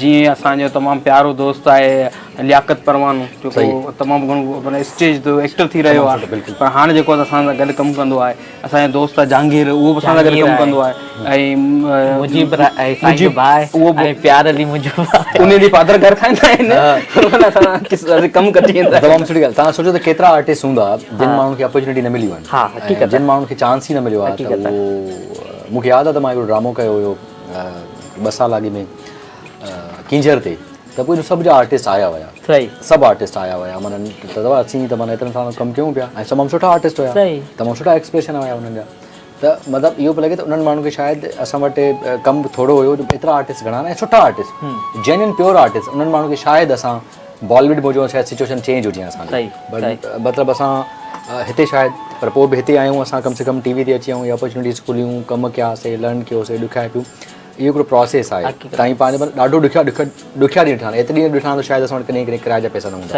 جيئن اسان جو تمام پيارو دوست آهي لياقت پروانو جيڪو تمام گهڻو معنيٰ اسٽيج تي ايڪٽر ٿي رهيو آهي پر هاڻي جيڪو اسان سان گڏ ڪم ڪندو آهي اسان جو دوست آهي جهانگير اهو به اسان سان گڏ ڪم ڪندو آهي ۽ مجيب مجيب ڀاء ۽ پيار علي منهنجو ڀاء انهي ڏينهن پادر گهر کائيندا آهن اسان ڪم ڪڍي ايندا آهن. تمام سٺي ڳالهه توهان سوچو ته ڪيترا آرٽسٽ هوندا جن ماڻهن کي اپرچونٽي نه مليون آهن ها حقيقت جن ماڻهن کي چانس ئي نه مليو آهي ته اهو مون کي ياد آهي ته مان هڪڙو ڊرامو ڪيو هيو ٻه سال اڳ ۾ ڪينجهر تي ته پوء سڀ جا آرٽسٽ آيا هيا صحيح سڀ آرٽسٽ آيا هيا معنيٰ ته دادا اسين ته معنيٰ ايترن سالن کان ڪم ڪيون پيا ۽ تمام سٺا آرٽسٽ هيا تمام سٺا ايڪسپريشن هيا انهن جا ته مطلب اهو پيو لڳي ته انهن ماڻهن کي شايد اسان وٽ ڪم ٿورو هيو جو ايترا آرٽسٽ گهڻا ۽ سٺا آرٽسٽ جينين پيور آرٽسٽ انهن ماڻهن کي شايد اسان بالي ووڊ موجب شايد سچويشن چينج هجي اسان جي بٽ مطلب اسان هتي شايد پر پوء به هتي آيون اسان ڪم سي ڪم ٽي وي تي اچي آيون اپرچونٽيز کليون ڪم ڪياسي لرن ڪيوسي ڏکيا پيون اهو هڪڙو پراسيس آهي تائين پنهنجي مطلب ڏاڍو ڏکيا ڏکيا ڏکيا ڏينهن ڏٺا آهن ايتري ڏينهن ڏٺا آهن ته شايد اسان وٽ ڪڏهن ڪڏهن ڪرائي جا پئسا نه هوندا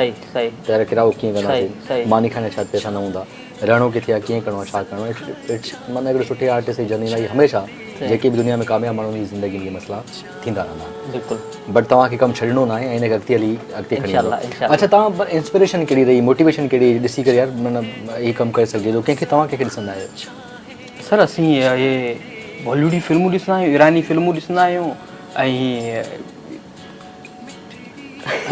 ته يار ڪرايو ڪيئن ڪنداسين ماني کائڻ جا شايد پئسا نه هوندا رهڻو ڪٿي آهي ڪيئن ڪرڻو آهي ڇا ڪرڻو آهي it's معنيٰ هڪڙي سٺي آرٽسٽ جي جرني لاء هميشه جيڪي به دنيا ۾ ڪامياب ماڻهن جي زندگي ۾ اهي مسئلا ٿيندا رهندا آهن بلڪل بٽ توهان کي ڪم ڇڏڻو ناهي ۽ ان کي اڳتي هلي اڳتي کڻي وڃڻو اڇا توهان انسپريشن ڪهڙي رهي موٽيويشن ڪهڙي ڏسي ڪري يار معنيٰ هي ڪم ڪري سگهجي ٿو ڪنهن کي توهان ڪنهن کي ڏسندا آهيو؟ سر اسين اهي باليوڊي فلمون ڏسندا آهيون ايراني فلمون ڏسندا آهيون ۽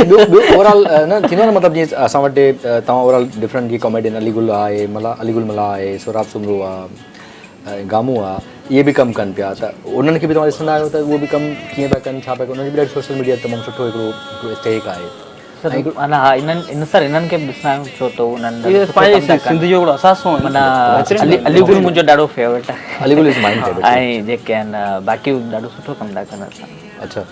ٻيو ٻيو اوور آل نه ٿيندو نه مطلب جيئن اسان وٽ توهان اوور آل ڊفرنٽ جي ڪاميڊين علي گل آهي ملاح علي گل ملاح آهي سهراب سومرو آهي گامو آهي اهي به ڪم ڪن پيا ته انهن کي به توهان ڏسندا آهيو ته اهي به ڪم ڪيئن پيا ڪن ڇا پيا ڪن انهن جي به ڏاڍي سوشل ميڊيا تي تمام سٺو هڪڙو هڪڙو اسٽيڪ آهي سر معنيٰ ها انهن ان سر انهن کي به ڏسندا آهيون ڇو ته انهن اهي پنهنجي سنڌ جو هڪڙو اثاثو آهن معنيٰ علي علي گل منهنجو ڏاڍو فيورٽ آهي Ali Gul is mine favourite ۽ جيڪي آهن باقي ڏاڍو سٺو ڪم ٿا ڪن اسان اڇا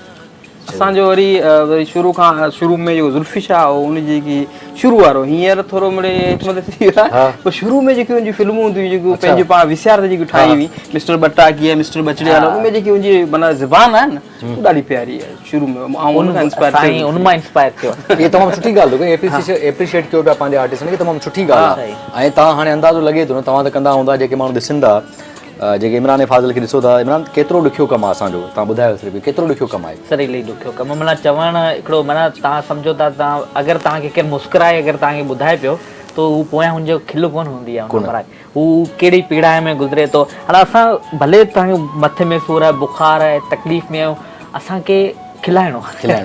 اسان جو وري وري شروع کان شروع ۾ جيڪو زلفي شاهه هو ان جي جيڪي شروع وارو هينئر ٿورو مڙي هيٺ مٿي ٿي ويو آهي پر شروع ۾ جيڪي ان جون فلمون هونديون هيون جيڪي پنهنجو پاڻ وي سي آر تي جيڪي ٺاهي هئي مسٽر ٻٽاڪي مسٽر ٻچڙي وارو ان ۾ جيڪي ان جي معنيٰ زبان آهي نه هو ڏاڍي پياري آهي شروع ۾ آئون ان کان انسپائر ٿيو سائين ان مان انسپائر ٿيو هي تمام سٺي ڳالهه ٿو ڪرين ايپريشيئيٽ ڪيو پيا پنهنجي آرٽسٽن کي تمام سٺي ڳالهه آهي ۽ توهان هاڻي اندازو لڳي ٿو نه توهان ته ڪندا هوندا جيڪي ماڻهو ڏسن ٿا جيڪي عمران ۽ فاضل کي ڏسو ٿا عمران ڪيترو ڏکيو ڪم آهي اسان جو توهان ٻڌايو صرف ڪيترو ڏکيو ڪم آهي. سر الائي ڏکيو ڪم معنيٰ چوڻ هڪڙو معنيٰ توهان سمجهو ٿا توهان اگر توهان کي ڪير مسڪرائي اگر توهان کي ٻڌائي پيو ته هو پويان هن جو کل ڪونه هوندي آهي ان همراهه هو ڪهڙي پيڙاء ۾ گذري ٿو هاڻي اسان ڀلي توهان کي مٿي ۾ سور آهي بخار آهي تڪليف ۾ آهيون اسان کي کلائڻو آهي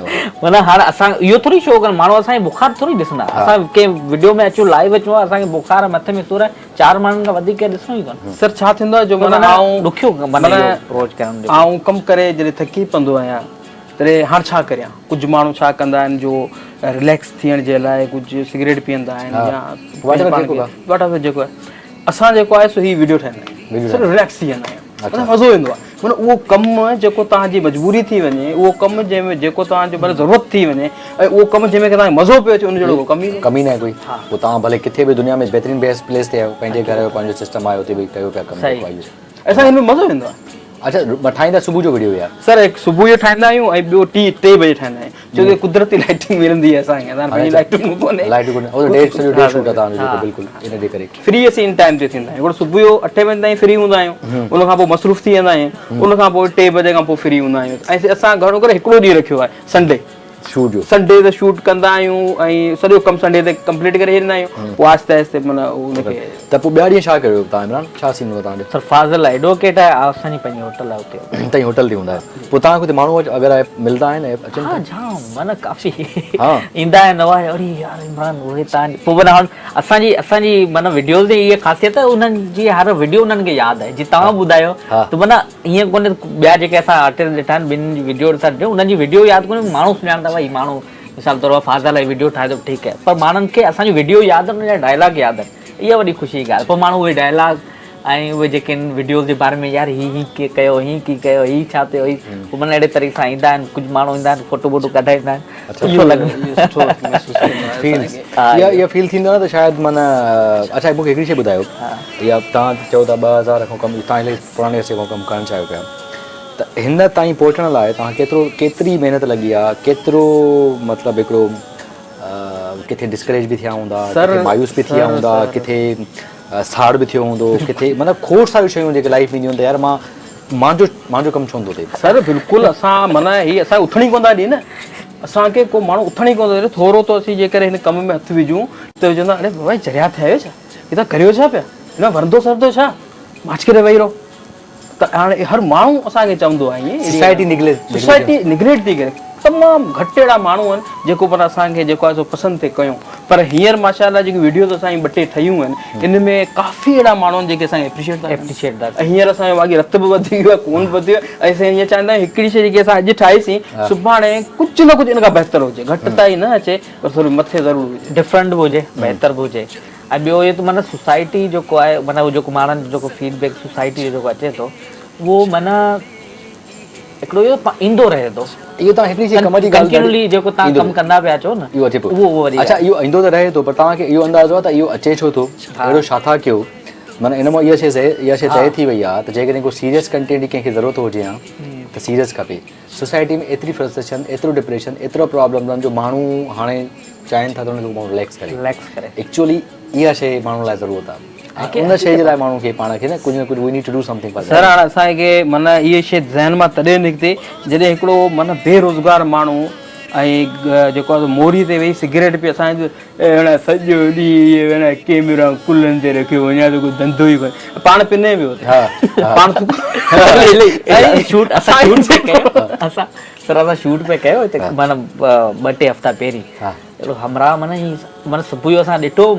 معنيٰ هاڻي اسان اهو ٿوري شو ڪرڻ ماڻهو اسان کي بخار ٿوري ڏسندا اسان ڪنهن وڊيو ۾ اچون لائيو اچون اسان کي بخار آهي مٿي ۾ سور آهي چار ماڻهن کان وڌيڪ ڪنهن ڏسڻو ئي ڪونه. سر ڇا ٿيندو آهي جو معنيٰ آئون ڏکيو معنيٰ اهو اپروچ ڪرڻ جيڪو. آئون ڪم ڪري جڏهن ٿڪي پوندو آهيان تڏهن هاڻ ڇا ڪريان ڪجهه ماڻهو ڇا ڪندا آهن جو رليڪس ٿيڻ جي لاء ڪجهه سگريٽ پيئندا آهن يا واٽ ايور جيڪو آهي اسان جيڪو آهي سو هي وڊيو ٺاهيندا آهيون سر رليڪس ٿي ويندا آهيون معنيٰ مزو ايندو آهي معنيٰ اهو ڪم جيڪو توهان جي مجبوري ٿي وڃي اهو ڪم جنهن ۾ جيڪو توهان جو معنيٰ ضرورت ٿي وڃي ۽ اهو ڪم جنهن ۾ توهان کي مزو پيو اچي ان جهڙو ڪو ڪم ئي ڪم ئي ناهي ڪوئي پوء توهان ڀلي ڪٿي به دنيا ۾ بهترين بيسٽ پليس تي آهيو پنهنجي گهر جو پنهنجو سسٽم آهي اتي به ڪيو پيا ڪم جيڪو آهي اسان کي هن ۾ مزو ايندو آهي. اڇا ٺاهيندا صبح جو وڊيو يا. سر هڪ صبح جو ٺاهيندا آهيون ۽ ٻيو ٽي ٽي بجي ٺاهيندا آهيون ڇو ته قدرتي لائٽنگ ملندي آهي اسان کي اسان پنهنجي لائٽون ڪونهي لائٽون ڪونهي اهو ڊي سڄو ڊي شوٽ آهي توهان جو جيڪو بلڪل ان جي ڪري فري اسين ان ٽائيم تي ٿيندا آهيون هڪڙو صبح جو اٺين بجي تائين فري هوندا آهيون ان کان پوء مصروف ٿي ويندا آهيون ان کان پوء ٽي بجي کان پوء فري هوندا آهيون ۽ اسان گهڻو ڪري هڪڙو ڏينهن رکيو آهي سنڊي شوٽ جو سنڊي تي شوٽ ڪندا آهيون ۽ سڄو ڪم سنڊي تي ڪمپليٽ ڪري ڇڏيندا آهيون پوء آهستي آهستي معنيٰ ان کي ته پوء ٻيا ڏينهن ڇا ڪيو توهان عمران ڇا سين هوندو توهان جو سر فاضل ايڊووڪيٽ آهي اسان جي پنهنجي هوٽل آهي اتي تائين هوٽل تي هوندا آهيو پوء توهان کي اتي ماڻهو اگر ملدا آهن ۽ اچن ها جام معنيٰ ڪافي ايندا آهن اها اڙي يار عمران اهي توهان پوء معنيٰ هاڻ اسان جي اسان جي معنيٰ وڊيوز جي اها خاصيت آهي انهن جي هر وڊيو انهن کي ياد آهي جي توهان ٻڌايو ته معنيٰ ائين ڪونهي ته ٻيا جيڪي اسان آرٽسٽ ڏٺا آهن ٻن جي وڊيو اسان ڏٺيون انهن جي وڊيو ياد ڪونهي ماڻهو سڃاڻندا هئا هي ماڻهو مثال طور فاضل هي وڊيو ٺاهي ٿو ٺيڪ آهي پر ماڻهن کي اسان جي وڊيو ياد آهن انهن جا ڊائلاگ ياد آهن اها وڏي خوشي جي ڳالهه آهي پوء ماڻهو اهي ڊائلاگ ۽ اهي جيڪي آهن وڊيوز جي باري ۾ يار هي هي ڪيئن ڪيو هي ڪيئن ڪيو هي ڇا ٿيو هي پوء معنيٰ اهڙي طريقي سان ايندا آهن ڪجهه ماڻهو ايندا آهن فوٽو ووٽو ڪڍائيندا آهن سٺو لڳندو سٺو محسوس ٿيندو آهي فيل اها اها فيل ٿيندو آهي نه ته شايد معنيٰ اڇا مون کي هڪڙي شيء ٻڌايو اها توهان چئو ٿا 2000 کان ڪم توهان الائي پراڻي عرصي کان ڪم ڪرڻ چاهيو پيا ته هن تائين پهچڻ لاء توهان ڪيترو ڪيتري محنت لڳي آهي ڪيترو مطلب هڪڙو ڪٿي ڊسڪريج به ٿيا هوندا ڪٿي مايوس به ٿيا هوندا ڪٿي ساڙ به ٿيو هوندو ڪٿي مطلب کوڙ ساريون شيون جيڪي لائف ۾ اينديون آهن ته يار مان مانجو مانجو ڪم ڇو نٿو ٿئي. سر بلڪل اسان معنيٰ هي اسان کي اٿڻ ئي ڪونه ٿا ڏين نه اسان کي ڪو ماڻهو اٿڻ ئي ڪونه ٿو ڏي ٿورو ٿو اسين جيڪڏهن هن ڪم ۾ هٿ وجهون ته چوندا اڙي بابا هي چريا ٿيا آهيو ڇا هي توهان ڪريو ڇا پيا هن ۾ ورندو سرندو ڇا ماٺ ڪري ويهي رهو ته هاڻي هر ماڻهو اسان کي چوندو آهي ائين سوسائٽي نگليٽ سوسائٽي نگليٽ ٿي ڪري تمام گهٽ اهڙا ماڻهو آهن جيڪو پر اسان کي جيڪو آهي سو پسند ٿي ڪيون پر هينئر ماشاء الله جيڪي وڊيوز اسان جون ٻه ٽي ٺهيون آهن ان ۾ ڪافي اهڙا ماڻهو آهن جيڪي اسان کي اپريشيٽ ٿا اپريشيٽ ٿا ڪن هينئر اسان جو واقعي رت به وڌي ويو آهي خون به وڌي ويو آهي ۽ اسين ائين چاهيندا آهيون هڪڙي شيء جيڪي اسان اڄ ٺاهي سين سڀاڻي ڪجهه نه ڪجهه ان کان بهتر هجي گهٽتائي نه اچي پر ٿوري مٿي ضرور هجي. ڊفرنٽ به هجي بهتر به هجي ۽ ٻيو اهو ته معنيٰ سوسائٽي جيڪو آهي معنيٰ اهو جيڪو ماڻهن جو جيڪو فيڊ بيڪ سوسائٽي جو جيڪو اچي ٿو اهو معنيٰ هڪڙو اهو ايندو رهي ٿو. اهو توهان هڪڙي شيء ڪم جي ڳالهه ڪنٽينيولي جيڪو توهان ڪم ڪندا پيا اچو نه اهو اچي پيو اهو وري اڇا اهو ايندو ته رهي ٿو پر توهان کي اهو اندازو آهي ته اهو اچي ڇو ٿو اهڙو ڇا ٿا ڪيو معنيٰ ان مان اها شيء اها شيء طئي ٿي وئي آهي ته جيڪڏهن ڪو سيريس ڪنٽينٽ جي ڪنهن کي ضرورت هجي ها ته سيريس کپي سوسائٽي ۾ ايتري فرسٽريشن ايترو ڊپريشن ايترو پرابلمز آهن جو ماڻهو هاڻي چاهين ٿا ته ان کي ماڻهو رليڪس ڪري رليڪس ڪري ايڪچوئلي اها شيء ماڻهن لاء ضرورت آهي ۽ ان شيء جي لاء ماڻهو کي پاڻ کي نه ڪجهه نه ڪجهه we need to do something for sir هاڻ اسان کي معنيٰ اها شيء ذهن مان تڏهن نڪتي جڏهن هڪڙو معنيٰ بي روزگار ماڻهو ۽ جيڪو آهي موري تي ويهي سگريٽ پي اسان کي اهڙا سڄو ڏينهن اهڙا ڪيمرا ڪلهن تي رکيو وڃان ته ڪو ڌنڌو ئي ڪونهي پاڻ پني ويو پاڻ شوٽ اسان شوٽ پئي ڪيو اسان سر اسان شوٽ پئي ڪيو هتي معنيٰ ٻه ٽي هفتا پهرين اهڙو همراهه معنيٰ هي معنيٰ صبح جو اسان ڏٺو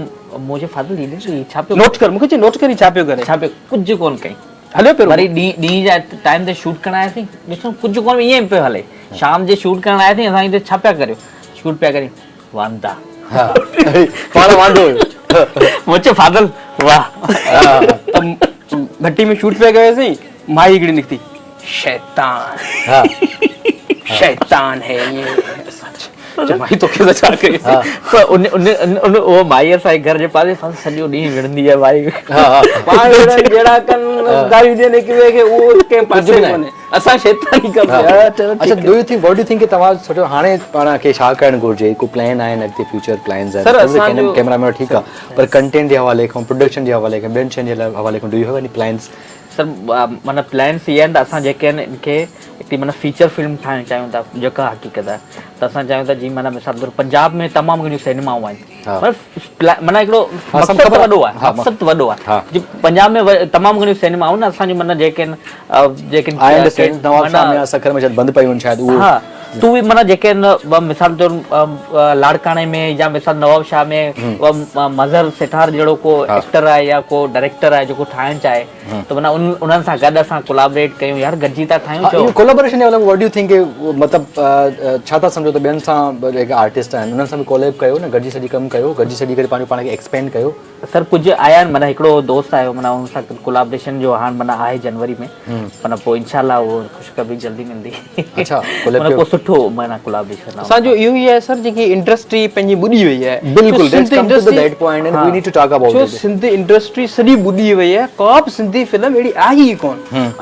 مون چيو فاضل هي ڏس هي ڇا پيو نوٽ ڪر مون کي چئي نوٽ ڪر هي ڇا پيو ڪري ڇا پيو ڪجهه ڪونه ڪئي هليو پيو وري ڏينهن ڏينهن جا ٽائيم تي شوٽ ڪرڻ آياسين ڏسون ڪجهه ڪونه ائين پيو هلي شام جي شوٽ ڪرڻ آياسين اسان کي ڇا پيا ڪريو شوٽ پيا ڪريون واندا. پاڻ واندو هيو. مون چيو فاضل واه. ته گهٽي ۾ شوٽ پئي ڪيوسين مائي هڪڙي نڪتي شيطان شيطان هي يي چيو مائي توکي ته ڇا ڪيوسين. پر ان ان ان اهو مائي اسان جي گهر جي پاسي فاضل سڄو ڏينهن وڙهندي آهي مائي. پاڻ وڙهن جهيڙا ڪن گاريون ڏين هڪ ٻئي کي اهو ڪنهن پاسي ڪونهي. اسان شيطاني ڪم ڪيا. اڇا do you think what do you think توهان سوچيو هاڻي پاڻ کي ڇا ڪرڻ گهرجي ڪو پلان آهن اڳتي فيوچر پلانز آهن ڪيمرا مين ٺيڪ آهي پر ڪنٽينٽ جي حوالي کان پروڊڪشن جي حوالي کان ٻين شين جي حوالي کان do you have any plans سر معنيٰ پلانس اهي آهن ته اسان جيڪي آهن ان کي هڪڙي معنيٰ فيچر فلم ٺاهڻ چاهيون ٿا جيڪا حقيقت آهي ته اسان چاهيون ٿا جي معنيٰ مثال طور پنجاب ۾ تمام گهڻيون سئنيمائون آهن معنيٰ هڪڙو مقصد ته وڏو آهي مقصد ته وڏو آهي جي پنجاب ۾ تمام گهڻيون سئنيمائون آهن اسان جون معنيٰ جيڪي آهن جيڪي نواب شاهه ۾ سکر ۾ شايد بند پيون آهن شايد اهو ها تون به معنيٰ جيڪي آهن مثال طور لاڙڪاڻي ۾ يا مثال نواب شاهه ۾ مظهر سيٺار جهڙو ڪو ايڪٽر آهي يا ڪو ڊائريڪٽر آهي جيڪو ٺاهڻ چاهي ته معنيٰ انهن سان گڏ اسان ڪولابريٽ ڪيون يار گڏجي ٿا ٺاهيون ڇو ڪولابريشن جي what do you think مطلب ڇا ٿا سمجهو ته ٻين سان جيڪي آرٽسٽ آهن انهن سان به ڪوليب ڪيو نه گڏجي سڄي ڪم ڪيو گڏجي سڄي ڪري پنهنجو پاڻ کي ايڪسپينڊ ڪيو سر ڪجهه آيا آهن معنيٰ هڪڙو دوست آيو معنيٰ ان سان ڪولابريشن جو هاڻ معنيٰ آهي جنوري ۾ معنيٰ پوء انشاء الله اهو خوشخبري جلدي ملندي اڇا معنيٰ ڪو سٺو معنيٰ ڪولابريشن اسان جو اهو ئي آهي سر جيڪي انڊسٽري پنهنجي ٻڏي وئي آهي بلڪل let's come to that point and we need to talk about it Sindh industry سڄي ٻڏي وئي آهي ڪا به سنڌي فلم اهڙي آهي ئي ڪون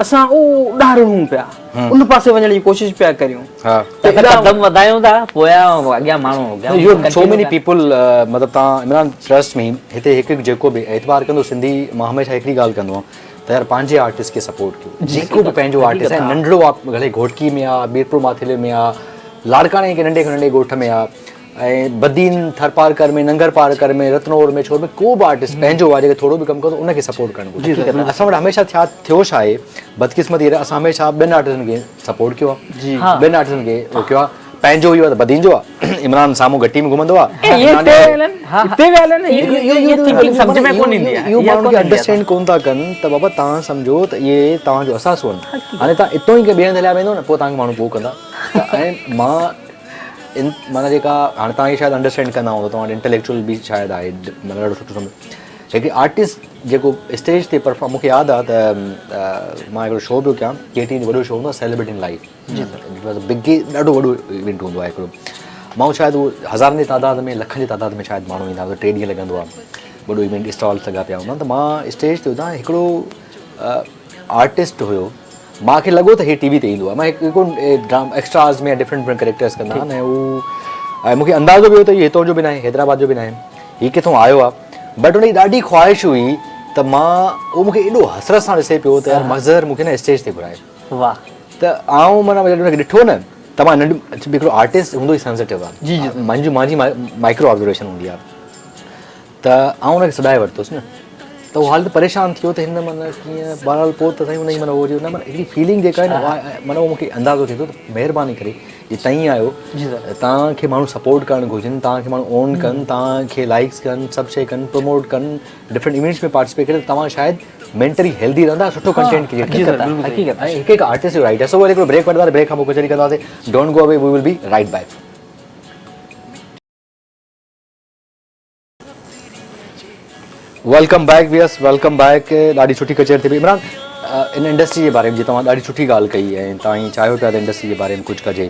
اسان او ڏاڙهون پيا ان پاسي وڃڻ جي ڪوشش پيا ڪريون ته قدم وڌايون ٿا پويان اڳيان ماڻهو اڳيان you so many people مطلب تان عمران ٽرسٽ مي هتي هڪ هڪ جيڪو به اعتبار ڪندو سنڌي مان هميشه هڪڙي ڳالهه ڪندو آهيان ته يار پنهنجي آرٽسٽ کي سپورٽ ڪيو جيڪو به پنهنجو آرٽسٽ آهي ننڍڙو آ ڀلي گهوٽڪي ۾ آ ميرپور ماٿيلي ۾ آ لاڙڪاڻي جي ننڍي کان ننڍي ڳوٺ ۾ آ ۽ بدين ٿرپارڪر ۾ ننگر پارڪر ۾ رتنور ۾ ڇور ۾ ڪو به آرٽسٽ پنهنجو آ جيڪي ٿورو به ڪم ڪندو ان کي سپورٽ ڪرڻ گهرجي اسان وٽ هميشه ٿيا ٿيو ڇا آهي بدقسمتي اسان هميشه ٻين آرٽسٽن کي سپورٽ ڪيو آ ٻين آرٽسٽن کي روڪيو آ پنهنجو اهو ته بدين جو آ عمران سامهون گهٽي ۾ گهمندو آ اهو ماڻهن کي انڊرسٽينڊ ڪون ٿا ڪن ته بابا توهان سمجهو ته اهي توهان جو اثاثو آهن هاڻي توهان اتو ئي ڪنهن ٻئي هنڌ هليا ويندو نه پوء توهان کي ماڻهو پوء ڪندا ۽ مان ان معنيٰ جيڪا هاڻي توهان کي شايد انڊرسٽينڊ ڪندا هوندو توهان وٽ انٽليڪچوئل به شايد آهي معنيٰ ڏاڍو سٺو سمجهو هڪ آرٽسٽ جيڪو اسٽيج تي پرفارم مونکي ياد آ ته مان هڪڙو شو پيو ڪيان ڪي ٽي اين جو وڏو شو هوندو آ سيلبريٽ ان لائف جي سر it was big ڏاڍو وڏو ايونٽ هوندو آهي هڪڙو ماڻهو شايد اهو هزارن جي تعداد ۾ لکن جي تعداد ۾ شايد ماڻهو ايندا هئا ٽي ڏينهن لڳندو آ وڏو ايونٽ اسٽالس لڳا پيا هوندا ته مان اسٽيج تي هجان هڪڙو آرٽسٽ هيو مان کي لڳو ته هي ٽي وي تي ايندو آهي مان هڪ dram extras ۾ different different characters ڪندا آهن ۽ هو ۽ مونکي اندازو به هو ته هي هتان جو به ناهي حيدرآباد جو به ناهي هي ڪٿون آيو آهي بٽ ان جي ڏاڍي خواهش هئي ته مان اهو مونکي ايڏو حسرت سان ڏسي پيو ته يار مظهر مونکي نه اسٽيج تي گهرائي واهه ته آئون معنيٰ جڏهن ان کي ڏٺو نه ته مان ننڍ هڪڙو آرٽسٽ هوندو ئي سينسيٽو آهي منهنجي منهنجي مائڪرو آبزرويشن هوندي آهي ته آئون ان کي سڏائي ورتس نه ته هو حالت پريشان ٿي ويو ته هن معنيٰ ڪيئن بهرحال پوء ته سائين ان جي معنيٰ هو نه معنيٰ هڪڙي فيلنگ جيڪا آهي نه معنيٰ اهو مونکي اندازو ٿئي ٿو ته مهرباني ڪري جي تائين آهيو توهان کي ماڻهو سپورٽ ڪرڻ گهرجن توهان کي ماڻهو اون ڪن توهان کي لائڪس ڪن سڀ شيء ڪن پروموٽ ڪن ڊفرنٽ ايونٽس ۾ پارٽيسپيٽ ڪري توهان شايد مينٽلي هيلدي رهندا سٺو ڪنٽينٽ ڪريئيٽ ڪندا حقيقت ۽ هڪ هڪ آرٽسٽ جو رائٽ آهي سو وري هڪڙو بريڪ وٺنداسين بريڪ کان پوء ڪچهري ڪنداسين don't go away we will be right back. Welcome back viewers welcome back ڏاڍي سٺي ڪچهري ٿي پئي عمران ان انڊسٽري جي باري ۾ جي توهان ڏاڍي سٺي ڳالهه ڪئي ۽ توهان ائين چاهيو پيا ته انڊسٽري جي باري ۾ ڪجهه ڪجي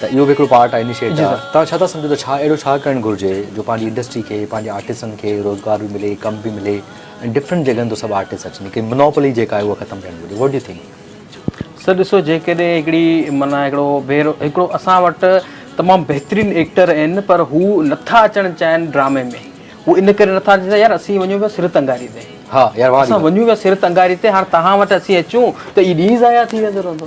ته اهو به هڪڙو پارٽ آهي انيشيٽ آهي توهان ڇا ٿا سمجهو ته ڇا اهڙو ڇا ڪرڻ گهرجي جو پنهنجي انڊسٽري کي پنهنجي آرٽسٽن کي روزگار به ملي ڪم به ملي ۽ ڊفرنٽ جڳهن تان سڀ آرٽسٽ اچن هڪ منوپلي جيڪا آهي اها ختم ٿيڻ گهرجي what do you think. سر ڏسو جيڪڏهن هڪڙي معنيٰ هڪڙو ڀيرو هڪڙو اسان وٽ تمام بهترين ايڪٽر آهن پر هو نٿا اچڻ چاهين ڊرامي ۾ هو ان ڪري نٿا اچڻ چاهين يار اسين وڃون پيا سر تنگاري تي ها يار واهه اسان وڃون پيا سر تنگاري تي هاڻ توهان وٽ اسين اچون ته هي ڏينهن ضايع ٿي ويندو رهندو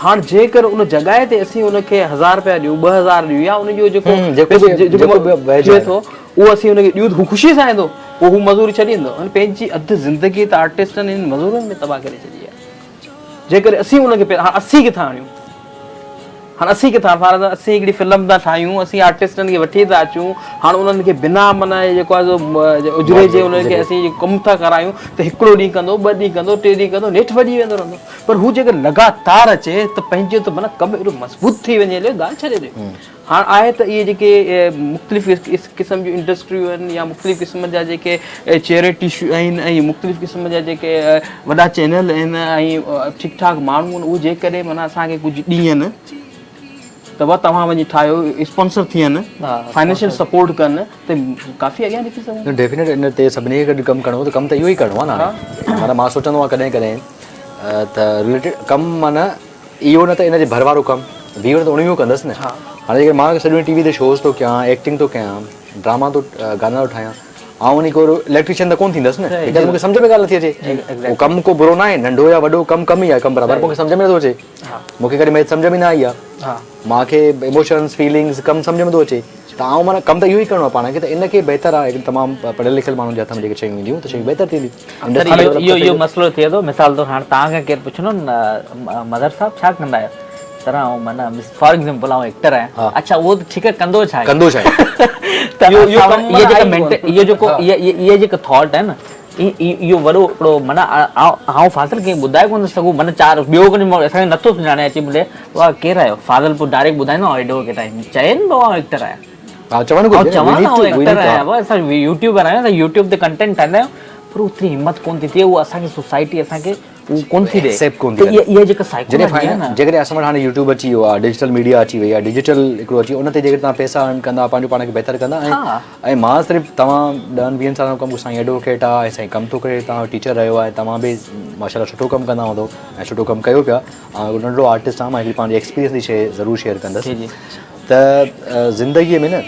هاڻ جيڪر ان جڳهه تي اسين ان کي هزار رپيا ڏيون 2000 ڏيون يا ان جو جيڪو جيڪو به ٿئي ٿو اهو اسين ان کي ڏيون ته هو خوشي سان ايندو پوء هو مزوري ڇڏيندو هن پنهنجي اڌ زندگي ته آرٽسٽن انهن مزورن ۾ تباهه ڪري ڇڏي آهي جيڪڏهن اسين ان کي هاڻ اسين ڪٿان آڻيون هاڻ اسين ڪٿان فار ايگزامپل اسين هڪڙي فلم ٿا ٺاهيون اسين آرٽسٽن کي وٺي ٿا اچون هاڻ انهن کي بنا معنيٰ جيڪو آهي سو اجري جي انهن کي اسين ڪم ٿا ڪرايون ته هڪڙو ڏينهن ڪندو ٻه ڏينهن ڪندو ٽي ڏينهن ڪندو نيٺ وڄي ويندو رهندو پر هو جيڪر لڳاتار اچي ته پنهنجو ته معنيٰ ڪم ايڏو مضبوط ٿي وڃي هليو ڳالهه ڇڏي ڏي هاڻ آهي ته اهي جيڪي مختلف قسم جون انڊسٽريون آهن يا مختلف قسم جا جيڪي چيرٽي آهن ۽ مختلف قسم جا جيڪي وڏا چينل آهن ۽ ٺيڪ ٺاڪ ماڻهو آهن اهي جيڪڏهن معنيٰ اسان کي ڪجهه ڏين ته بابا توهان وڃي ٺاهيو اسپانسر ٿين فائنينشل سپورٽ ڪن ته ڪافي اڳيان نڪري سگهون. نه ڊيفينيٽ ان تي سڀني کي گڏ ڪم ڪرڻو ته ڪم ته اهو ئي ڪرڻو آهي نه هاڻي معنيٰ مان سوچندو آهيان ڪڏهن ڪڏهن ته رليٽيڊ ڪم معنيٰ اهو نه ته ان جي ڀر وارو ڪم ويهو نه ته اڻويهون ڪندس نه هاڻي جيڪڏهن مان سڄو ڏينهن ٽي وي تي شوز ٿو ڪيان ايڪٽنگ ٿو ڪيان ڊراما ٿو گانا ٿو ٺاهيان آئون وڃي ڪو اليڪٽريشن ته ڪونه ٿيندس نه because مونکي سمجهه ۾ ڳالهه نٿي اچي. اهو ڪم ڪو برو ناهي، ننڍو يا وڏو ڪم ڪم ئي آهي، ڪم برابر مونکي سمجهه ۾ نٿو اچي. مونکي ڪڏهن ميٿ سمجهه ۾ نه آئي آهي. مانکي ايموشنز فيلنگز ڪم سمجهه ۾ ٿو اچي ته آئون معنيٰ ڪم ته اهو ئي ڪرڻو آهي پاڻ کي ته ان کي بهتر آهي هڪ تمام پڙهيل لکيل ماڻهن جي هٿ ۾ جيڪي شيون اينديون ته شيون بهتر ٿينديون. سر اهو اهو مسئلو ٿئي ٿو مثال طور هاڻ توهان کان ڪير پڇندو نه مظهر صاحب ڇا ڪندا آهيو سر آئون معنيٰ فار ايگزامپل آئون ايڪٽر آهيان اڇا اهو ته ٺيڪ آهي ڪندو ڇا آهي ڪندو ڇا آهي ته اهو جيڪا مينٽ اهو جيڪو اهي جيڪا ٿاٽ آهي نه اهو وڏو هڪڙو معنيٰ آئون فاضل ڪنهن کي ٻڌائي ڪونه ٿو سگهون معنيٰ چار ٻيو ڪنهن اسان کي نٿو سڃاڻي اچي ملي واهه ڪير آهيو فاضل پوء ڊائريڪٽ ٻڌائيندو آئون ايڊووڪيٽ آهيان چئي نه بابا آئون ايڪٽر آهيان ها چوڻ گهرجي چوان ته آئون ايڪٽر آهيان بابا اسان يوٽيوبر آهيون اسان يوٽيوب تي ڪنٽينٽ ٺاهيندا آهيون پر اوتري همت ڪونه ٿي ٿئي اهو اسان کي سوسائٽي اسان کي اهو ڪونه ٿي ڏي ايڪسيپٽ ڪونه ٿي ته اها جيڪا سائيڪولاجي آهي نه جيڪڏهن اسان وٽ هاڻي يوٽيوب اچي ويو آهي ڊجيٽل ميڊيا اچي وئي آهي ڊجيٽل هڪڙو اچي ان تي جيڪڏهن توهان پئسا ارن ڪندا پنهنجو پاڻ کي بهتر ڪندا ۽ مان صرف توهان ڏهن ويهن سالن کان ڪم سائين ايڊووڪيٽ آهي ۽ سائين ڪم ٿو ڪري توهان ٽيچر رهيو آهي توهان به ماشاء الله سٺو ڪم ڪندا هوندو ۽ سٺو ڪم ڪيو پيا آئون هڪڙو ننڍڙو آرٽسٽ آهيان مان هڪڙي پنهنجي ايڪسپيرينس جي شيء ضرور شيئر ڪندس ته زندگي ۾ نه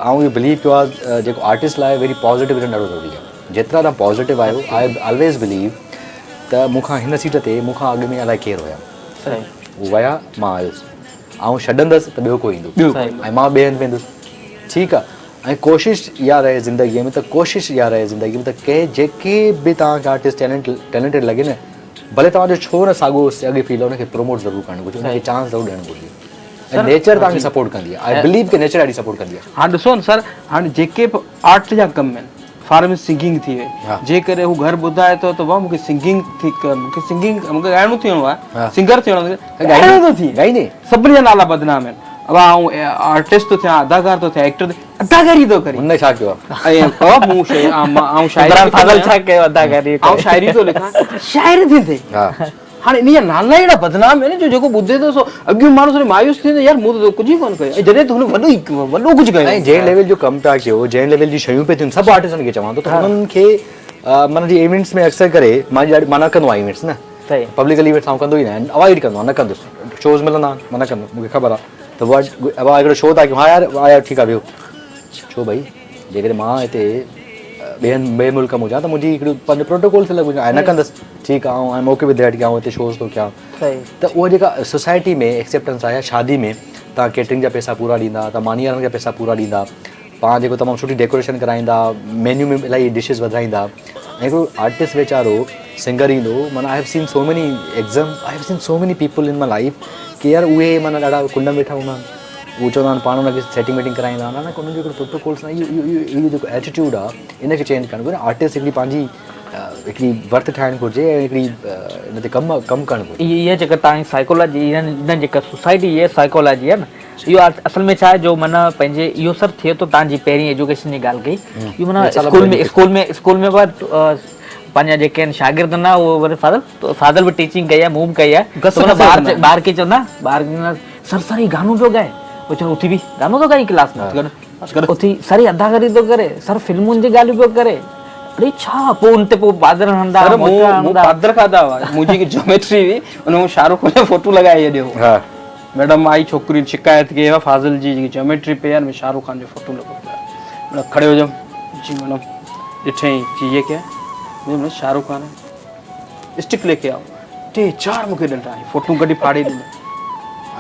آئون اهو بليو ڪيو آهي جيڪو آرٽسٽ لاء ويري پازيٽو هجڻ ڏاڍو ضروري آهي جيترا توهان پازيٽو آهيو آء آلويز بليو ته مون کان هن سيٽ تي مون کان اڳ ۾ الائي ڪير هيا هو ويا مان آيس آئون ڇڏندس ته ٻيو ڪو ايندو ۽ مان ٻئي هنڌ ويندس ٺيڪ آهي ۽ ڪوشش اها رهي زندگي ۾ ته ڪوشش اها رهي زندگي ۾ ته ڪنهن جيڪي به توهان کي آرٽسٽ ٽيلنٽ ٽيلنٽيڊ لڳي نه ڀلي توهان جو ڇو نه ساڳو ساڳي فيل ان کي پروموٽ ضرور ڪرڻ گهرجي ان کي چانس ضرور ڏيڻ گهرجي ۽ نيچر توهان کي سپورٽ ڪندي آهي آء بليو ڪي نيچر ڏاڍي سپورٽ ڪندي آهي. هاڻ ڏسو نه سر هاڻ جيڪي به آرٽ جا ڪم آهن فار ۾ سنگنگ ٿي وئي جيڪڏهن هو گهر ٻڌائي ٿو ته واهه مونکي سنگنگ ٿي مونکي سنگنگ مونکي ڳائڻو ٿيڻو آهي سنگر ٿيڻو آهي ڳائڻو ٿو ٿئي ڳائيندي سڀني جا نالا بدنام آهن ابا آئون آرٽسٽ ٿو ٿيان اداڪار ٿو ٿيان ايڪٽر اداڪاري ٿو ڪري هن ڇا ڪيو آهي ۽ مون شي آئون شاعري فاضل ڇا ڪيو اداڪاري آئون شاعري ٿو لکان شاعري ٿي ٿئي هاڻي انهي جا نالا ئي اهڙا بدنام آهن جو جيڪو ٻڌي ٿو سو اڳيون ماڻهو سڄو مايوس ٿي ويندو يار مون ته ڪجهه ئي ڪونه ڪيو ۽ جڏهن ته هن وڏو ئي وڏو ڪجهه ڪيو ۽ جنهن ليول جو ڪم پيا ڪيو جنهن ليول جون شيون پيون ٿين سڀ آرٽسٽن کي چوان ٿو ته انهن کي معنيٰ جي ايونٽس ۾ اڪثر ڪري مان مان نه ڪندو آهيان ايونٽس نه پبلڪلي ايونٽس آئون ڪندو ئي نه آهيان اوائڊ ڪندو آهيان نه ڪندس شوز ملندا آهن مان نه ڪندو مون کي خبر آهي ته واٽ ابا هڪڙو شو ٿا ڪيون ها يار آيا ٺيڪ آهي ويو ڇو ڀئي جيڪڏهن مان هتي ٻئي هنڌ ٻئي ملڪ ۾ هجان ته منهنجي هڪڙو پنهنجو پروٽوڪول ٿيل هجي آء نه ڪندس ٺيڪ آهي آئون I am okay with that ڪي آئون هتي شوز ٿو ڪيان ته اها جيڪا سوسائٽي ۾ ايڪسيپٽنس آهي شادي ۾ توهان ڪيٽرنگ جا پئسا پورا ڏيندا توهان ماني وارن جا پئسا پورا ڏيندا پاڻ جيڪو تمام سٺي ڊيڪوريشن ڪرائيندا مينيو ۾ الاهي ڊشز وڌائيندا ۽ هڪڙو آرٽسٽ ويچارو سنگر ايندو معنيٰ I have seen so many exam I have seen so many people in my life ڪي يار اهي معنيٰ ڏاڍا ڪنڊ ۾ ويٺا هوندا آهن اهو چوندا آهن پاڻ ان کي سيٽنگ ويٽنگ ڪرائيندا آهن حالانڪه انهن جو هڪڙو پروٽوڪولس نه اهو اهو اهو جيڪو ايٽيٽيوڊ آهي ان کي چينج ڪرڻ گهرجي آرٽسٽ هڪڙي پنهنجي هڪڙي ورٿ ٺاهڻ گهرجي ۽ هڪڙي ان تي ڪم ڪم ڪرڻ گهرجي. اها جيڪا توهان جي سائيڪولاجي هن جيڪا سوسائٽي جي سائيڪولاجي آهي نه اهو اصل ۾ ڇا آهي جو معنيٰ پنهنجي اهو سر ٿئي ٿو توهان جي پهرين ايجوڪيشن جي ڳالهه ڪئي اهو معنيٰ اسڪول ۾ اسڪول ۾ اسڪول ۾ به پنهنجا جيڪي آهن شاگرد نه اهو وري فاضل فاضل به ٽيچنگ ڪئي آهي مون به ڪئي آهي ته ٻار ٻار کي چوندا ٻار چوندا سر سر هي گانو پيو ڳائي پوء چون اٿي بيهه گانو ٿو ڳائين ڪلاس ۾ اٿي سر هي اداڪاري ٿو ڪري سر فلمن جي ڳالهيون پيو ڪري اڙي ڇا پوء ان تي پوء پادر هڻندا سر مون پادر کاڌا هئا منهنجي هڪ جيوميٽري هئي ان ۾ شاهرخ خان جو فوٽو لڳائي ڇڏيو هو ميڊم آئي ڇوڪري شڪايت ڪئي فاضل جي جيڪي جيوميٽري پئي آهي ان ۾ شاهرخ خان جو فوٽو لڳو پيو آهي ميڊم کڙي هجم جي ميڊم ڏٺئي چي هي ڪيا هي ميڊم شاهرخ خان هي اسٽڪ ليڪي آئو ٽي چار مونکي ڏنڊا هنيا فوٽو ڪڍي ڦاڙي ڏنا.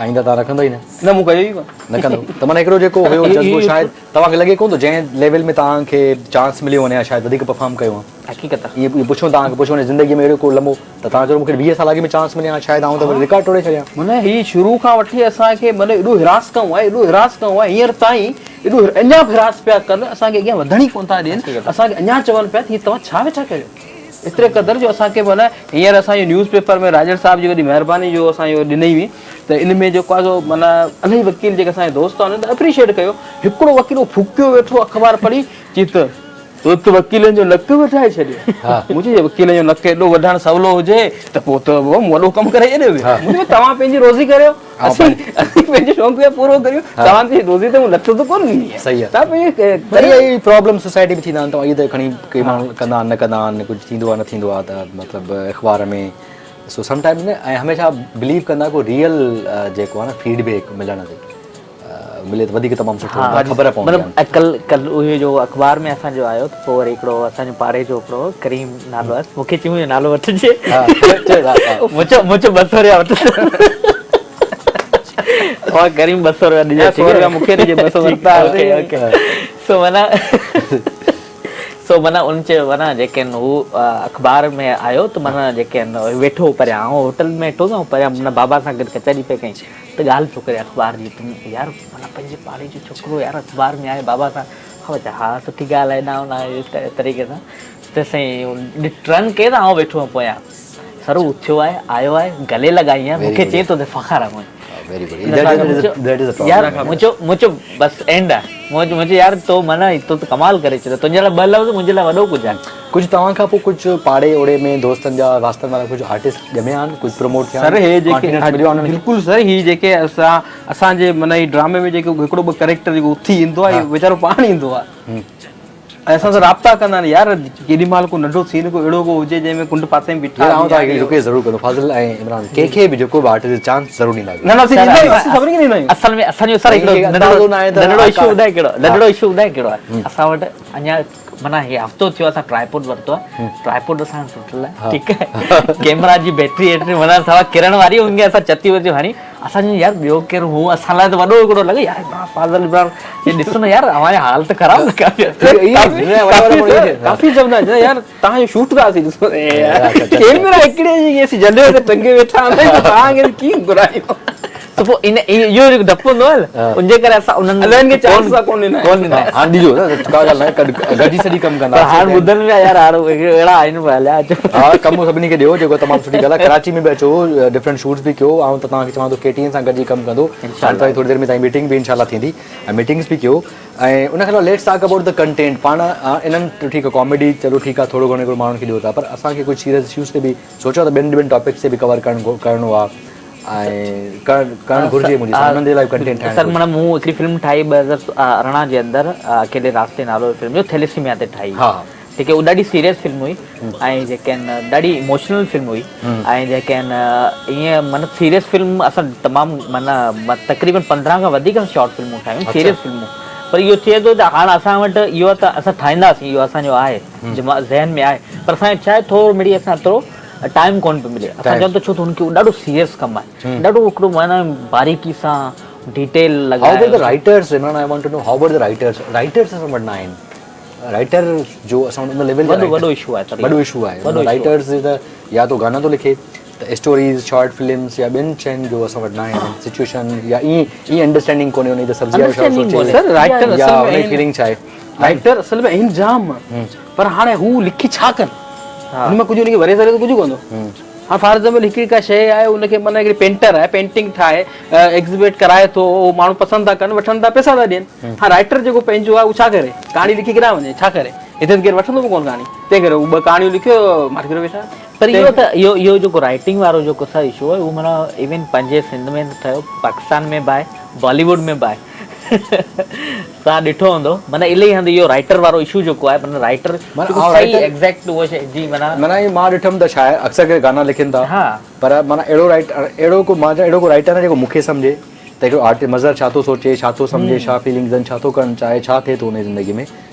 آئنده توهان رکندو ئي نه. نه مون ڪيو ئي ڪونه. نه ڪندو ته معنيٰ هڪڙو جيڪو هيو جذبو شايد توهان کي لڳي ڪونه ٿو جنهن ليول ۾ توهان کي چانس مليو وڃي ها شايد وڌيڪ پرفارم ڪيو ها. حقيقت آ. ائين پڇون توهان کي پڇو وڃي زندگي ۾ اهڙو ڪو لمحو ته توهان چئو مون کي 20 سال اڳ ۾ چانس ملي ها شايد آئون ته رڪارڊ ٽوڙي ڇڏيان. معنيٰ هي شروع کان وٺي اسان کي معنيٰ ايڏو هراس ڪيو آهي ايڏو هراس ڪيو آهي هينئر تائين ايڏو اڃا به هراس پيا ڪن اسان کي اڳيان وڌڻ ئي ڪونه ٿا ڏين اسان کي اڃا چون پيا ته هي توهان ڇا ويٺا ڪريو. ايتري قدر جو اسان کي معنيٰ هينئر اسان جو نيوز پيپر ۾ راڄڙ صاحب جي وڏي مهرباني جو اسان اهو ڏنئي هئي ته ان ۾ جيڪو آهي سو معنيٰ الاهي وڪيل جيڪي اسان جا دوست آهن انهن ته اپريشيٽ ڪيو هڪڙو وڪيل اهو ڦوڪيو ويٺو اخبار پڙهي چي ته تو ته وڪيلن جو نڪ وڍائي ڇڏيو مون چيو جي وڪيلن جو نڪ ايڏو وڍائڻ سولو هجي ته پوء ته مون وڏو ڪم ڪري ڇڏيو مون چيو توهان پنهنجي روزي ڪريو اسين اسين پنهنجو شوق پيا پورو ڪريون توهان جي روزي تي مون لت ته ڪونه ڏني آهي صحيح آهي توهان پنهنجي وري اهي پرابلم سوسائٽي ۾ ٿيندا آهن ته اهي ته کڻي ڪي ماڻهو ڪندا آهن نه ڪندا آهن ڪجهه ٿيندو آهي نه ٿيندو آهي ته مطلب اخبار ۾ سو سم ٽائمز نه ۽ هميشه بليو ڪندا ڪو ريئل جيڪو آهي نه فيڊ بيڪ ملڻ تي ملي ته وڌيڪ تمام سٺو هوندو خبر پوندي مطلب ڪل ڪل اهو جو اخبار ۾ اسان جو آيو ته پوء وري هڪڙو اسان جو پاڙي جو هڪڙو ڪريم نالو آهي مون کي چيو منهنجو نالو وٺجي مون چيو مون چيو 200 رپيا وٺ ها ڪريم 200 رپيا ڏجي 100 رپيا مون کي ڏجي 200 ورتا اوڪي اوڪي سو معنيٰ سو معنيٰ ان چيو معنيٰ جيڪي آهن هو اخبار ۾ آيو ته معنيٰ جيڪي آهن ويٺو پريان آئون هوٽل ۾ ويٺو هوس پريان معنيٰ بابا سان گڏ ڪچهري پئي ڪئي ته ڳالهه پيو ڪري اخبار جي ته يار معنيٰ پنهنجي پاڙي جو ڇوڪرو يار اخبار ۾ آهي بابا سان ها چا ها سٺي ڳالهه آهي ڏانهن نه طريقي سان ته سائين ٽرن ڪئي ته آئون ويٺو آهيان پويان سر هو اٿيو آهي آيو آهي گلي لڳائي آهي مون کي چئي ٿو ته فخر آهي مون يار مون چيو مون چيو بس اينڊ آهي مون چيو يار تو معنيٰ تو ته ڪمال ڪري ڇڏيو تنهنجي لاء ٻه لفظ منهنجي لاء وڏو ڪجهه آهي. ڪجهه توهان کان پوء ڪجهه پاڙي اوڙي ۾ دوستن جا واسطن وارا ڪجهه آرٽسٽ ڄميا آهن ڪجهه پروموٽ ٿيا سر هي جيڪي مليو آهي بلڪل سر هي جيڪي اسان اسان جي معنيٰ هي ڊرامي ۾ جيڪو هڪڙو ٻه ڪريڪٽر جيڪو اٿي ايندو آهي ويچارو پاڻ ايندو آهي ۽ اسان سان رابطا ڪندا آهن يار ڪيڏي مهل ڪو ننڍو سين ڪو اهڙو ڪو هجي جنهن ۾ ڪنڊ پاسي ۾ بيٺا يار آئون توهان کي رڪويسٽ ضرور ڪندو فاضل ۽ عمران ڪنهن کي به جيڪو به آرٽسٽ چانس ضرور ڏيندا ڪيو نه نه اسين ڏيندا آهيون اسين سڀني کي ڏيندا آهيون اصل ۾ اسان جو سر هڪڙو ننڍڙو ننڍڙو اشو ٻڌائي ڪهڙو ننڍڙو اشو ٻڌائي ڪهڙو آهي اسان وٽ اڃا معنيٰ هي هفتو ٿيو اسان ٽرائپوڊ ورتو آهي ٽرائپوڊ اسان جو ٽٽل آهي ٺيڪ آهي ڪيمرا جي بيٽري ايتري معنيٰ سوا ڪرڻ واري ان کي اسان چتي وتي هڻي اسان چيو يار ٻيو ڪير هو اسان لاء ته وڏو هڪڙو لڳي يار عمران فاضل عمران هي ڏس نه يار اوهان جا حال ته خراب لڳا پيا ڪافي چوندا آهن يار توهان جو شوٽ ٿا اسين ڏسون ڪيمرا هڪڙي جي اسين جهليو ته ٽنگي ويٺا آهيون توهان کي ڪيئن گهرايون ته پوء ان اهو جيڪو ڊپ هوندو آهي نه ان جي ڪري اسان انهن انهن کي چانس اسان ڪونه ڏنا ڪونه ڏنا هاڻ ڏجو نه ڪا ڳالهه ناهي گڏجي سڄي ڪم ڪندا پر هاڻ ٻڌن پيا يار هاڻ اهڙا آهن پيا هليا اچو ها ڪم سڀني کي ڏيو جيڪو تمام سٺي ڳالهه آهي ڪراچي ۾ به اچو ڊفرنٽ شوٽس به ڪيو آئون ته توهان کي چوان ٿو ڪي ٽي اين سان گڏجي ڪم ڪندو هاڻ توهان جي ٿوري دير ۾ توهان جي ميٽنگ به انشاء الله ٿيندي ۽ ميٽنگس به ڪيو ۽ ان کان علاوه let's talk about the content پاڻ انهن ٺيڪ آهي ڪاميڊي چلو ٺيڪ آهي ٿورو گهڻو هڪڙو ماڻهن کي ڏيو ٿا پر اسان کي ڪجهه سيريس اشوز تي به سوچيو ته ٻين ٻين ٽاپڪس تي به ڪور ڪرڻ ڪرڻو آهي ۽ ڪرڻ ڪرڻ گهرجي منهنجي حساب انهن جي لاء ڪنٽينٽ ٺاهڻ سر معنيٰ مون هڪڙي فلم ٺاهي 2018 جي اندر اڪيلي راستي نالو هيو فلم جو ٿيليسيميا تي ٺاهي ها ٺيڪ آهي اها ڏاڍي سيريس فلم هئي ۽ جيڪي آهن ڏاڍي اموشنل فلم هئي ۽ جيڪي آهن ائين معنيٰ سيريس فلم اسان تمام معنيٰ تقريبن 15 کان وڌيڪ شارٽ فلمون ٺاهيون سيريس فلمون پر اهو ٿئي ٿو ته هاڻ اسان وٽ اهو ته اسان ٺاهينداسين اهو اسان جو آهي ذهن ۾ آهي پر اسان کي ڇا آهي ٿورو مڙئي اسان ايترو ٽائيم ڪونه پيو ملي اسان چون ٿا ڇو ته هن کي ڏاڍو سيريس ڪم آهي ڏاڍو هڪڙو معنيٰ باريڪي سان ڊيٽيل لڳائي How about the writers Imran I want to know how about the writers writers اسان وٽ نه آهن رائٽر جو اسان وٽ ان ليول وڏو وڏو اشو آهي وڏو اشو آهي رائٽرز ته يا تو گانا ٿو لکي ته اسٽوريز شارٽ فلمز يا ٻين شين جو اسان وٽ نه آهن سچويشن يا ائين ائين انڊرسٽينڊنگ ڪونهي ان جي ته سبزي وارو ڇا سوچي سر رائٽر يا ان جي فيلنگ ڇا آهي رائٽر اصل ۾ آهن جام پر هاڻي هو لکي ڇا ڪن هن ۾ ڪجهه ان کي وري سري ته ڪجهه ڪونه ٿو هاڻ فار ايگزامپل هڪڙي ڪا شيء آهي ان کي معنيٰ هڪڙي پينٽر آهي پينٽنگ ٺاهي ايگزبٽ ڪرائي ٿو اهو ماڻهو پسند ٿا ڪن وٺن ٿا پئسا ٿا ڏين هاڻ رائٽر جيڪو پنهنجو آهي اهو ڇا ڪري ڪهاڻي لکي ڪيڏانهن وڃي ڇا ڪري هتي ته ڪير وٺندو به ڪونه ڪهاڻي تنهن ڪري هو ٻه ڪهاڻيون لکيو ماٺ ڪري ويٺا پر اهو ته اهو اهو جيڪو رائٽنگ وارو جيڪو سر اشو آهي اهو معنيٰ ايون پنهنجي سنڌ ۾ ته ٺهيو پاڪستان ۾ به آهي بالي ووڊ ۾ به آهي توهان ڏٺو هوندو معنيٰ الائي هنڌ اهو رائٽر وارو اشو جيڪو آهي معنيٰ رائٽر صحيح ايگزيڪٽ اهو شيء جي معنيٰ معنيٰ مان ڏٺم ته شاعر اڪثر ڪري گانا لکن ٿا پر معنيٰ اهڙو رائٽر اهڙو ڪو مان چوان اهڙو ڪو رائٽر ناهي جيڪو مون کي سمجهي ته هڪڙو آرٽسٽ مظهر ڇا ٿو سوچي ڇا ٿو سمجهي ڇا فيلنگز آهن ڇا ٿو ڪرڻ چاهي ڇا ٿئي ٿو هن جي زندگي ۾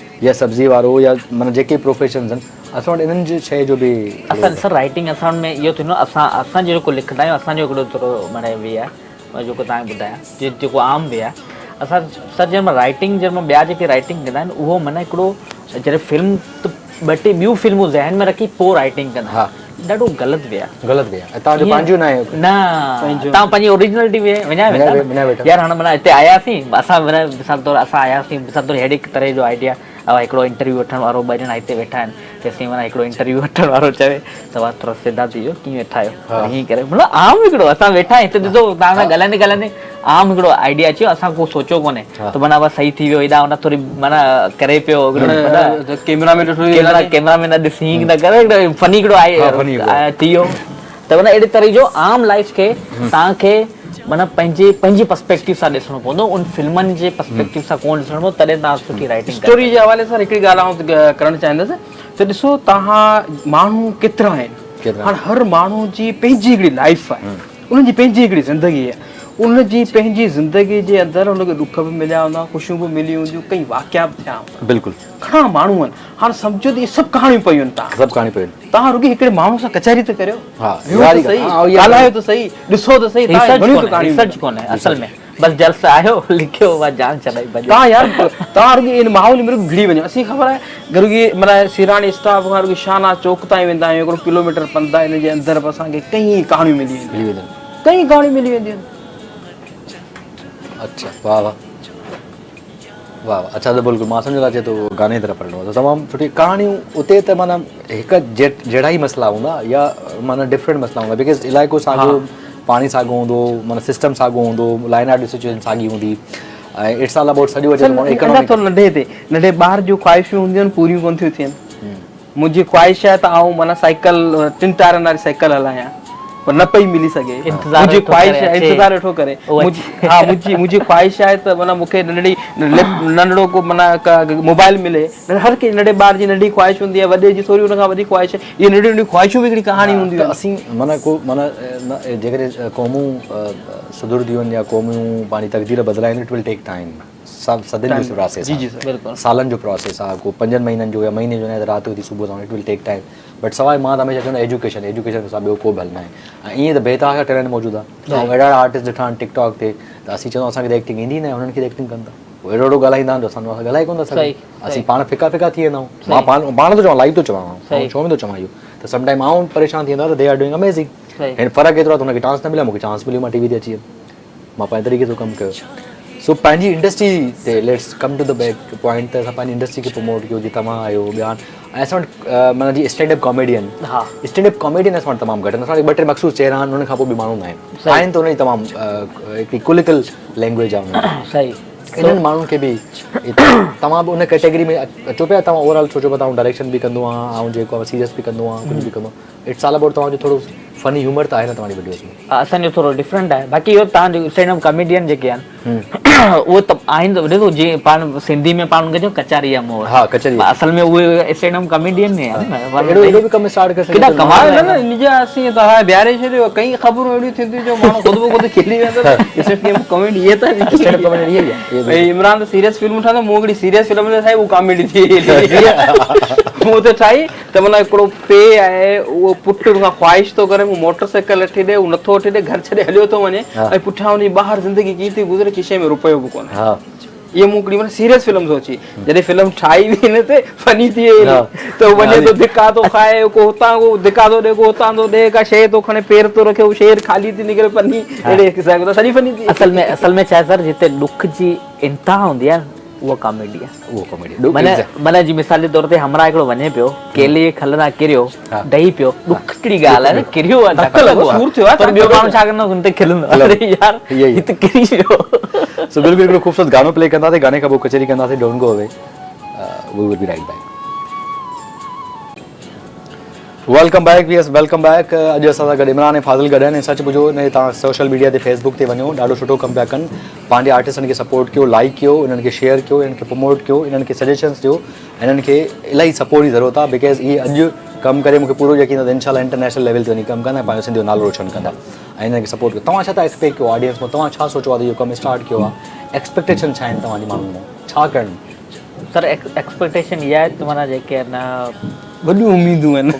يا سبزي وارو يا معنيٰ جيڪي پروفيشنز آهن اسان وٽ انهن جي شيء جو به اصل سر رائٽنگ اسان ۾ اهو ٿيندو اسان اسان جيڪو لکندا آهيون اسان جو هڪڙو ٿورو معنيٰ وي آهي جيڪو توهان کي ٻڌايان جيڪو عام وي آهي اسان سر جنهن مهل رائٽنگ جنهن مهل ٻيا جيڪي رائٽنگ ڪندا آهن اهو معنيٰ هڪڙو جڏهن فلم ته ٻه ٽي ٻيون فلمون ذهن ۾ رکي پوء رائٽنگ ڪندا آهن ڏاڍو غلط وي آهي غلط وي آهي توهان جو پنهنجو نه آهي نه توهان پنهنجي اوريجنلٽي وڃائي ويندا يار هاڻي معنيٰ هتي آياسين اسان معنيٰ مثال طور اسان آياسين مثال طور ههڙي طرح جو آئيڊيا اها هڪڙو انٽرويو وٺڻ وارو ٻه ڄڻا هتي ويٺا آهن تيسين معنيٰ هڪڙو انٽرويو وٺڻ وارو چوي ته واهه ٿورا سڌا ٿي ويو ڪيئن ويٺا آهيو ائين ڪري مطلب عام هڪڙو اسان ويٺا آهيون هتي ڏسو توهان سان ڳالهائيندي ڳالهائيندي عام هڪڙو آئيڊيا اچي ويو اسان ڪو سوچيو ڪونهي ته معنيٰ بس صحيح ٿي ويو هيڏانهن هوڏانهن ٿوري معنيٰ ڪري پيو هڪڙو ڪيمرا مين ڏٺو ڪيمرا ڪيمرا مين نه ڏسي هيئن نه ڪري هڪڙو فني هڪڙو آئي ٿي ويو ته معنيٰ اهڙي طرح جو عام لائف کي توهان کي معنيٰ پنهنجي پنهنجي پرسپيڪٽو سان ڏسڻو پوندو ان فلمن جي پرسپيڪٽو سان ڪونه ڏسڻو پوندو تڏهن توهان سٺي رائٽنگ اسٽوري جي حوالي سان هڪڙي ڳالهه آئون ڪرڻ چاهيندس ته ڏسو توهان ماڻهو ڪيترا آهن هاڻ هر ماڻهو جي پنهنجي هڪڙي لائف آهي انهن جي پنهنجي هڪڙي زندگي آهي. ان جي پنهنجي زندگي جي اندر ان کي ڏک به مليا هوندا، خوشيون به مليون هونديون، ڪئي واقعا به ٿيا هوندا. بلڪل. گهڻا ماڻهو آهن. هاڻ سمجهو ته اهي سڀ ڪهاڻيون پيون آهن توهان. سڀ ڪهاڻيون پيون آهن. توهان رڳي هڪڙي ماڻهو سان ڪچهري ته ڪريو. ها. ويهو ته سهي، ڳالهايو ته سهي، ڏسو ته سهي، توهان کي گهڻيون ته ڪهاڻيون ريسرچ ڪونهي اصل ۾. بس جلس آيو لکيو بس جان ڇڏائي ڀڄي. توهان يار توهان رڳي ان ماحول ۾ رڳو گهڙي وڃو. اسين خبر آهي رڳي معنيٰ سيراڻي اسٽاپ کان رڳي شانا چوڪ تائين ويندا آهيون هڪڙو ڪلوميٽر پنڌ آهي ان جي اندر به اسان کي ڪئين ڪهاڻيون ملي وينديون آهن. ڪئين ڪهاڻيون ملي وينديون آهن. اڇا واه واه واه واه اڇا ته بلڪل مان سمجهو ته اچي ٿو گاني جي طرف هلڻو آهي ته تمام سٺي ڪهاڻيون اتي ته معنيٰ هڪ جهڙا ئي مسئلا هوندا يا معنيٰ ڊفرنٽ مسئلا هوندا because علائقو ساڳيو پاڻي ساڳيو هوندو معنيٰ سسٽم ساڳيو هوندو لائن آرڊر سچويشن ساڳي هوندي ۽ it's all about سڄو اچي ٿو ماڻهو اڃا ٿورو ننڍي تي ننڍي ٻار جون خواهشون هونديون آهن پوريون ڪونه ٿيون ٿين منهنجي خواهش آهي ته آئون معنيٰ سائيڪل ٽن ٽائرن واري سائيڪل هلايان پر نه پئي ملي سگهي منهنجي خواهش آهي انتظار ويٺو ڪري ها منهنجي منهنجي خواهش آهي ته معنيٰ مون کي ننڍڙي ننڍڙو ڪو معنيٰ موبائل ملي هر ڪنهن ننڍي ٻار جي ننڍي خواهش هوندي آهي وڏي جي ٿوري ان کان وڏي خواهش اهي ننڍيون ننڍيون خواهشون به هڪڙي ڪهاڻي هونديون آهن اسين معنيٰ ڪو معنيٰ جيڪڏهن قومون سڌرنديون آهن يا قومون پنهنجي تقدير بدلائين it will take time صدين جو پراسيس جي جي سر بلڪل سالن جو پراسيس آ ڪو پنجن مهينن جو يا مهيني جو ناهي ته رات جو ٿي صبح سان it will take time but سواء مان ته هميشه چوندو ايجوڪيشن ايجوڪيشن کان سواء ٻيو ڪو به حل ناهي ۽ ائين ته بي تحاشا ٽيلنٽ موجود آ آئون اهڙا اهڙا آرٽسٽ ڏٺا آهن ٽڪ ٽاڪ تي ته اسين چوندا اسان کي ته ايڪٽنگ ايندي ئي ناهي هنن کي ته ايڪٽنگ ڪن ٿا هو اهڙو اهڙو ڳالهائيندا آهن جو اسان ڳالهائي ڪونه ٿا سگهون اسين پاڻ ڦڪا ڦڪا ٿي ويندا آهيون مان پاڻ پاڻ ٿو چوان لائيو ٿو چوان آئون ڇو ۾ ٿو چوان اهو ته سم ٽائيم آئون پريشان ٿي ويندو آهيان ته the are doing amazing هن فرق ايترو آهي ته هن کي چانس نه مليو مون کي چانس مليو مان ٽي وي تي اچي ويم مان پنهنجي طريقي سان ڪم ڪيو سو پنهنجي انڊسٽري تي let's come to the back point ته اسان پنهنجي انڊسٽري کي پروموٽ ڪيو جي توهان آهيو ٻيا آهن ۽ اسان وٽ معنيٰ جي اسٽينڊ اپ ڪاميڊين ها اسٽينڊ اپ ڪاميڊين اسان وٽ تمام گهٽ آهن اسان وٽ ٻه ٽي مخصوص چهرا آهن انهن کان پوء به ماڻهو نه آهن آهن ته انهن جي تمام هڪڙي ڪلڪل لينگويج آهي انهن جي صحيح انهن ماڻهن کي به توهان به ان ڪيٽيگري ۾ اچو پيا توهان اوور آل سوچو پيا ته آئون ڊائريڪشن به ڪندو آهيان آئون جيڪو آهيان سيريس به ڪندو آهيان ڪجهه به ڪندو آهيان it's all about توهان جو ٿورو فني هيومر ته آهي نه توهان جي وڊيوز ۾. اسان جو ٿورو ڊفرنٽ آهي باقي اهو توهان جو اسٽينڊ اپ ڪاميڊين جيڪي آهن اهي ته آهن ته ڏسو جي پاڻ سنڌي ۾ پاڻ ان کي چئون ڪچاري جا مور ها ڪچاري اصل ۾ اهي اسٽينڊ اپ ڪاميڊين ئي آهن نه اهڙو اهڙو به ڪم اسٽارٽ ڪري سگهي ٿو ڪمال نه نه ان جا اسين توهان بيهاري ڇڏيو ڪئي خبرون اهڙيون ٿينديون جو ماڻهو خود به خود کلي ويندو اسٽينڊ اپ ڪاميڊي اهي ته اسٽينڊ اپ ڪاميڊي اهي ئي آهي عمران ته سيريس فلم ٺاهيندو مون هڪڙي سيريس فلم ٺاهي هو ڪاميڊي ٿي وئي مون ته ٺاهي ته معنيٰ هڪڙو پيء آهي اهو پٽ ان کان خواهش ٿو ڪري مون موٽر سائيڪل وٺي ڏي هو نٿو وٺي ڏي گهر ڇڏي هليو ٿو وڃي ۽ پٺيان ان جي ٻاهر زندگي ڪيئن ٿي گذري کيسي ۾ روپيو به ڪونهي اها مون هڪڙي معنيٰ سيريس فلم سوچي جڏهن فلم ٺاهي وئي نه ته فني ٿي وئي ته هو وڃي ٿو ڌڪا ٿو کائي ڪو هتان ڪو ڌڪا ٿو ڏي ڪو هتان ٿو ڏي ڪا شيء ٿو کڻي پير ٿو رکي هو شيء خالي ٿي نڪري فني اهڙي حساب سان سڄي فني ٿي اصل ۾ ڇا آهي سر جتي ڏک جي انتها هوندي آهي اها ڪاميڊي آهي. اهو ڪاميڊي معنيٰ معنيٰ جي مثال جي طور تي همراهه هڪڙو وڃي پيو ڪيلي جي کل تان ڪريو ڊهي پيو ڏکڙي ڳالهه آهي نه ڪريو آهي ڌڪ لڳو آهي سور ٿيو آهي پر ٻيو ماڻهو ڇا ڪندو هن تي کلندو اري يار هي ته ڪري ويو. سو بلڪل هڪڙو خوبصورت گانو پلي ڪنداسين گاني کان پوء ڪچهري ڪنداسين don't go away we will be right back. Welcome back viewers welcome back اڄ اسان سان گڏ عمران ۽ فاضل گڏ آهن ۽ سچ پڇو نه توهان سوشل ميڊيا تي فيس بڪ تي وڃو ڏاڍو سٺو ڪم پيا ڪن پنهنجي آرٽسٽن کي سپورٽ ڪيو لائڪ ڪيو انهن کي شيئر ڪيو انهن کي پروموٽ ڪيو انهن کي سجيشنس ڏيو انهن کي الاهي سپورٽ جي ضرورت آهي because اهي اڄ ڪم ڪري مونکي پورو يقين آهي ته انشاء الله انٽرنيشنل ليول تي وڃي ڪم ڪندا ۽ پنهنجو سنڌ جو نالو روشن ڪندا ۽ انهن کي سپورٽ ڪيو توهان ڇا ٿا ايڪسپيڪٽ ڪيو آڊينس مان توهان ڇا سوچيو آهي ته اهو ڪم اسٽارٽ ڪيو آهي ايڪسپيڪٽيشن ڇا آهن توهان جي ماڻهن مان ڇا ڪرڻ سر ايڪسپيڪٽيشن اها آهي ته معنيٰ جيڪي آهن وڏيون اميدون آهن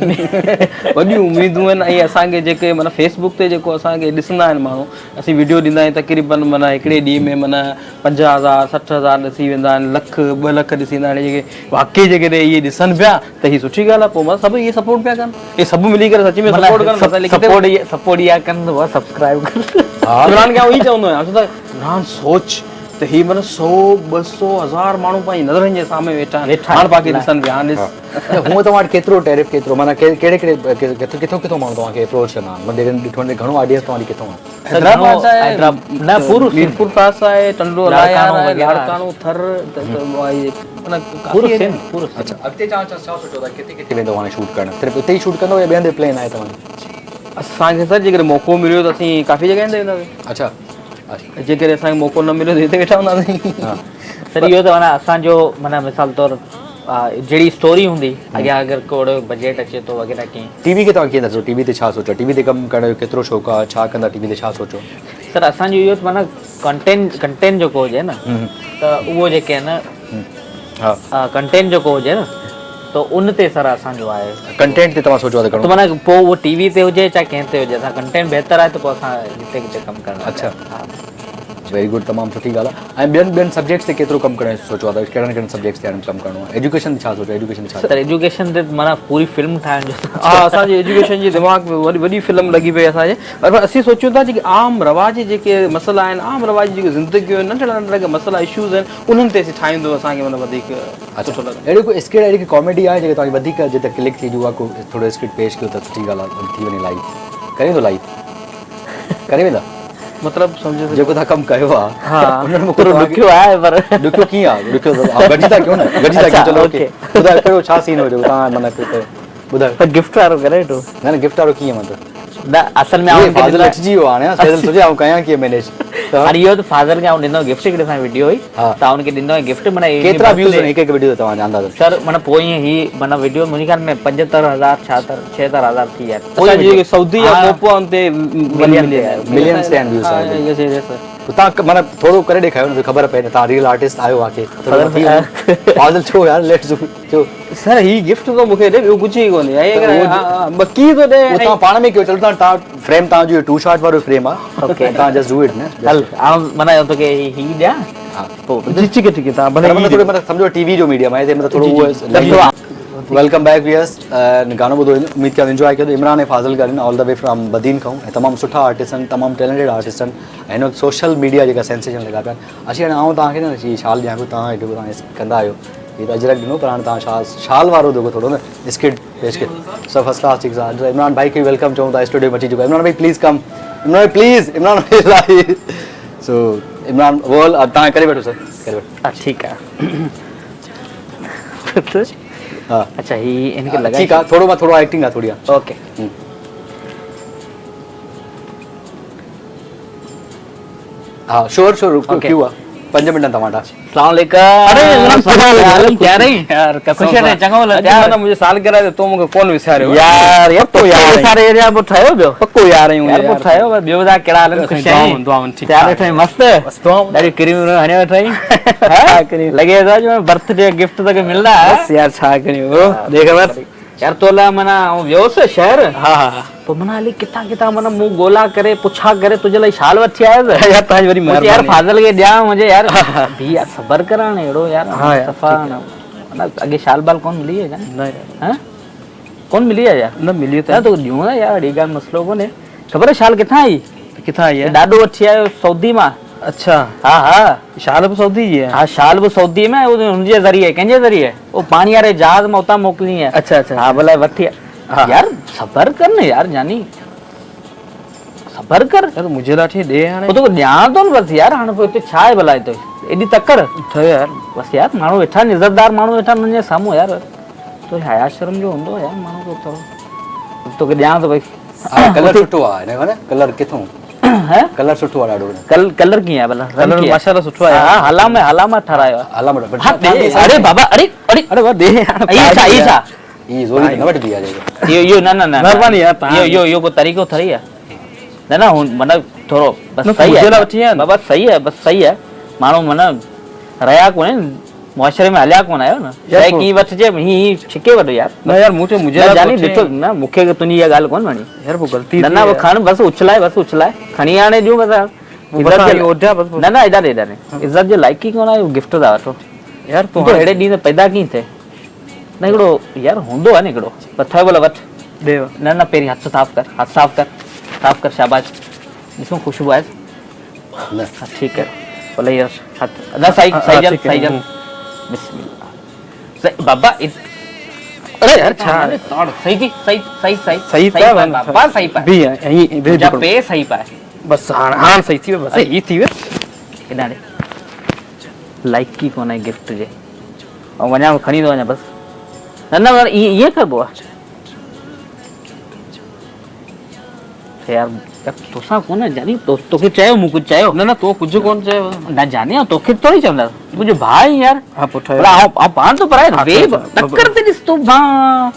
وڏيون اميدون آهن ۽ اسان کي جيڪي معنيٰ فيس بڪ تي جيڪو اسان کي ڏسندا آهن ماڻهو اسين وڊيو ڏيندا آهيون تقريبن معنيٰ هڪڙي ڏينهن ۾ معنيٰ 50 هزار 60 هزار ڏسي ويندا آهن لک 2 لک ڏسي ويندا آهن جيڪي واقعي جيڪڏهن اهي ڏسن پيا ته هي سٺي ڳالهه آهي پوء معنيٰ سڀ اهي سپورٽ پيا ڪن اهي سڀ ملي ڪري سچي ۾ سپورٽ ڪن سپورٽ سپورٽ اها ڪن ته سبسڪرائب ڪن. عمران کي آئون اهي چوندو آهيان ته عمران سوچ ته هي معنيٰ سو ٻه سو هزار ماڻهو پنهنجي نظرن جي سامهون ويٺا آهن هاڻ پاڪي ڏسن پيا هاڻ ڏس. نه هونء توهان وٽ ڪيترو ٽيرف ڪيترو معنيٰ ڪهڙي ڪهڙي ڪٿو ڪٿو ڪٿو ماڻهو توهان کي اپروچ ڪندا آهن مطلب جيڪڏهن ڏٺو وڃي گهڻو آڊينس توهان جي ڪٿو آهي؟ حيدرآباد آهي نه پورو ميرپورخاص آهي ٽنڊو الهيار آهي لاڙڪاڻو ٿر معنيٰ پورو سنڌ پورو سنڌ. اڇا اڳتي توهان ڇا سوچيو ٿا ڪٿي ڪٿي ويندو هاڻي شوٽ ڪرڻ صرف اتي ئي شوٽ ڪندو يا ٻئي هنڌ پلان آهي توهان جو؟ اسان کي سر جيڪڏهن موقعو مليو ته اسين ڪافي جڳهين تي وينداسين. اڇا جيڪڏهن اسان کي موقعو نه مليو ته هتي ويٺا هونداسين. سر اهو ته معنيٰ اسان جو معنيٰ مثال طور جهڙي اسٽوري هوندي اڳيان اگر ڪو اهڙو بجيٽ اچي ٿو وغيره ڪيئن. ٽي وي کي توهان ڪيئن ٿا ڏسو ٽي وي تي ڇا سوچيو ٽي وي تي ڪم ڪرڻ جو ڪيترو شوق آ ڇا ڪندا ٽي وي تي ڇا سوچيو. سر اسان جو اهو ته معنيٰ ڪنٽينٽ ڪنٽينٽ جيڪو هجي نه ته اهو جيڪي آهن ها ڪنٽينٽ جيڪو هجي نه ته ان تي سر اسان جو آهي. ڪنٽينٽ تي توهان سوچيو آ ته گهڻو. ته معنيٰ پوء اهو ٽي وي تي هجي چاهي ڪنهن تي هجي اسان ڪنٽينٽ بهتر آهي ته پوء اسان جتي ڪٿي ڪم ڪرڻ لاء اڇا ويري گڊ تمام سٺي ڳالهه آهي ۽ ٻين ٻين سبجيڪٽس تي ڪيترو ڪم ڪرڻ جو سوچيو آهي ته ڪهڙن ڪهڙن سبجيڪٽس تي هاڻي ڪم ڪرڻو آهي ايجوڪيشن تي ڇا سوچيو ايجوڪيشن تي ڇا سر ايجوڪيشن تي معنيٰ پوري فلم ٺاهڻ جو ها اسان جي ايجوڪيشن جي دماغ ۾ وڏي وڏي فلم لڳي پئي اسان جي پر اسين سوچيون ٿا جيڪي عام رواجي جيڪي مسئلا آهن عام رواجي جيڪي زندگيون آهن ننڍڙا ننڍڙا جيڪي مسئلا اشوز آهن انهن تي اسين ٺاهيندو اسان کي معنيٰ وڌيڪ سٺو لڳندو. اهڙي ڪو اسڪرپٽ اهڙي ڪي ڪاميڊي آهي جيڪا توهان کي وڌيڪ جتي ڪلڪ ٿي جو اها ڪو ٿورو اسڪرپٽ پيش ڪيو ته سٺي ڳالهه آهي ٿي وڃي لائيو ڪري ويندو لائيو ڪري ويندا مطلب سمجهيس جيڪو تان ڪم ڪيو آ ها انهن ۾ ٿورو ڏکيو آهي پر ڏکيو ڪيئن آ ڏکيو ته گڏجي ٿا ڪيو نه گڏجي ٿا ڪيو چلو اوڪي ٻڌايو ڪهڙو ڇا سين هو جيڪو تان معنيٰ ڪيو ٻڌايو پر گفٽ وارو ڪري وٺو نه نه گفٽ وارو ڪيئن مطلب نه اصل ۾ آئون فاضل اچجي ويو هاڻي فاضل سوچي آئون ڪيان ڪيئن مينيج هاڻي اهو ته فاضل کي آئون ڏنو گفٽ هڪڙي سان وڊيو هئي ته آئون ان کي ڏنو گفٽ معنيٰ ڪيترا ويوز آهن هڪ هڪ وڊيو تي توهان جا اندازن سر معنيٰ پوء هي معنيٰ وڊيو منهنجي خيال ۾ 75000 76 76000 ٿي ويا اسان جي سعودي يا ڪوپو ان تي ملين تي ملين تي آهن ويوز آهن يس يس سر تان معنيٰ ٿورو ڪري ڏيکايو نه ته خبر پئي نه تان ريئل آرٽسٽ آهيو واقعي فاضل ڇو يار ليٽس ڇو سر هي گفٽ ٿو مونکي ڏي ٻيو ڪجهه ئي ڪونهي ۽ ٻڪي ٿو ڏي اهو تان پاڻ ۾ ڪيو چلو تان تان فريم تان جو ٽو شاٽ وارو فريم آ اوڪي تان جسٽ do it نه هل آئون معنيٰ توکي هي ڏيان ها پوء جي ٺيڪ آ ٺيڪ آ تان ڀلي معنيٰ ٿورو معنيٰ سمجهو ٽي وي جو ميڊيم آهي مطلب ٿورو اهو welcome back viewers گانو ٻڌو اميد ڪيان انجواء ڪيو عمران ۽ فاضل گڏ آهن all the way from Badin کان ۽ تمام سٺا آرٽسٽ آهن تمام ٽيلنٽيڊ آرٽسٽ آهن ۽ هن وقت سوشل ميڊيا جيڪا سينسيشن لڳا پيا آهن اچي هاڻي آئون توهان کي نه هي شال ڏيان پيو توهان جيڪو توهان ڪندا آهيو هي ته اجرڪ ڏنو پر هاڻي توهان شال شال وارو جيڪو ٿورو نه اسڪٽ پيش ڪيو سو فرسٽ ڪلاس ٺيڪ سان عمران ڀائي کي welcome چئون ٿا اسٽوڊيو ۾ اچي چڪو عمران ڀائي پليز ڪم عمران ڀائي پليز عمران ڀائي سو عمران وول توهان ڪري وٺو سر ڪري وٺو ٺيڪ آهي ها اڇا هي ان کي لڳائي ٺيڪ آ ٿورو مان ٿورو ايڪٽنگ آ ٿوري آ اوڪي ها شور شور ڪيو آ 5 منٽ توهان وٽ السلام عليڪم اري عالم ڪيا رهي يار قسم خوش رهي چڱو ڀلو يار نه منهنجي سالگرهه تي تو مونکي ڪون وساريو يار يار پڪو يار وساري يار پوء ٺهيو ٻيو پڪو يار آهيون يار پوء ٺهيو ٻيو ٻڌاء ڪهڙا حال آهن خوش آهين دعائن ٺيڪ تيار ويٺو آهين مست بس دعائون ڏاڍي ڪريم هڻيو ويٺو آهين لڳي ٿو جو برٿ ڊي گفٽ توکي ملندا بس يار ڇا ڪريون ڏي خبر يار تو لاء معنيٰ آئون ويو هوس شهر ها ها پوء معنيٰ الائي ڪٿان ڪٿان معنيٰ مون ڳولا ڪري پڇا ڪري تنهنجي لاء شال وٺي آيس يار تنهنجي وڏي مهرباني يار فاضل کي ڏيان منهنجي يار بي يار صبر ڪر هاڻي اهڙو يار صفا معنيٰ اڳي شال بال ڪون ملي آهي نه يار ها ڪون ملي آهي يار نه ملي ته تو ڏيون نه يار اهڙي ڳالهه مسئلو ڪونهي خبر آهي شال ڪٿان آئي ڪٿان آئي آهي ڏاڏو وٺي آيو سعودي مان اڇا ها ها شال به سعودي جي آهي ها شال به سعودي ۾ هن جي ذريعي ڪنهن جي ذريعي او پاڻي واري جهاز مان اتان موڪلي آهي اڇا اڇا ها ڀلا وٺي ها يار صبر ڪر نه يار جاني صبر ڪر يار منهنجي لاء ٺي ڏي هاڻي پوء توکي ڏيان ٿو نه بس يار هاڻي پوء هتي ڇا آهي ڀلا هتي ايڏي تڪڙ ٺهيو يار بس يار ماڻهو ويٺا آهن عزتدار ماڻهو ويٺا آهن انهن جي سامهون يار تو حيا شرم جو هوندو يار ماڻهو ڪو ٿورو توکي ڏيان ٿو ڀئي ها ڪلر سٺو آهي هن جو نه ڪلر ڪٿون هي ڪلر سٺو آهي ڏاڍو ڪلر ڪيئن آهي ڀلا ڪلر ماشاءالله سٺو آهي ها هالا ۾ هالا مان ٺارايو آهي هالا مان اري بابا اري اري اري بابا ڏي هي ڇا هي ڇا هي زوري ته نه وٺبي آهي جيڪو اهو اهو نه نه نه مهرباني يار اهو اهو اهو ڪو طريقو ٿوري آهي نه نه هو معنيٰ ٿورو بس صحيح آهي وٺي آيا بابا صحيح آهي بس صحيح آهي ماڻهو معنيٰ رهيا ڪونهن معاشري ۾ هليا ڪونه آهيو نه شيء ڪيئن وٺجي هي هي ڇڪي وٺ يار نه يار مون چيو منهنجي لاء جاني ڏٺو نه مون کي تنهنجي اها ڳالهه ڪونه وڻي يار پوء غلطي نه نه کڻ بس اڇلائي بس اڇلائي کڻي آڻي ڏيون بس عزت نه نه ايڏا ڏي ايڏا ڏي عزت جي لائق ئي ڪونه آهيو گفٽ ٿا وٺو يار تون اهڙي ڏينهن تي پيدا ڪيئن ٿئي نه هڪڙو يار هوندو آهي نه هڪڙو پر ٺهيو ڀلا وٺ ڏي نه نه پهرين هٿ صاف ڪر هٿ صاف ڪر صاف ڪر شاباش ڏسون خوشبو آهي نه ها ٺيڪ آهي ڀلا هي هٿ نه صحيح صحيح جل صحيح جل بسم الله صحيح بابا اري يار ڇا صحيح جي صحيح صحيح صحيح صحيح ته بابا صحيح پائي بي ائين بي جا پي صحيح پائي بس هاڻ هاڻ صحيح ٿي ويو بس هي ٿي ويو ڪيڏانهن ڏي لائق ئي ڪونه گفٽ جي ۽ وڃان کڻي ٿو وڃان بس نه نه ائين ائين ڪبو آ يار توسان ڪونه جاني توکي چيو مون ڪجهه چيو؟ نه نه تو ڪجهه ڪونه چيو. نه جاني آئون توکي ٿوري چوندس تون منهنجو ڀاء آهين يار. ها پوء ٺهيو. پر آئون پاڻ ٿو پرائي تڪڙ تي ڏس تون ڀاء.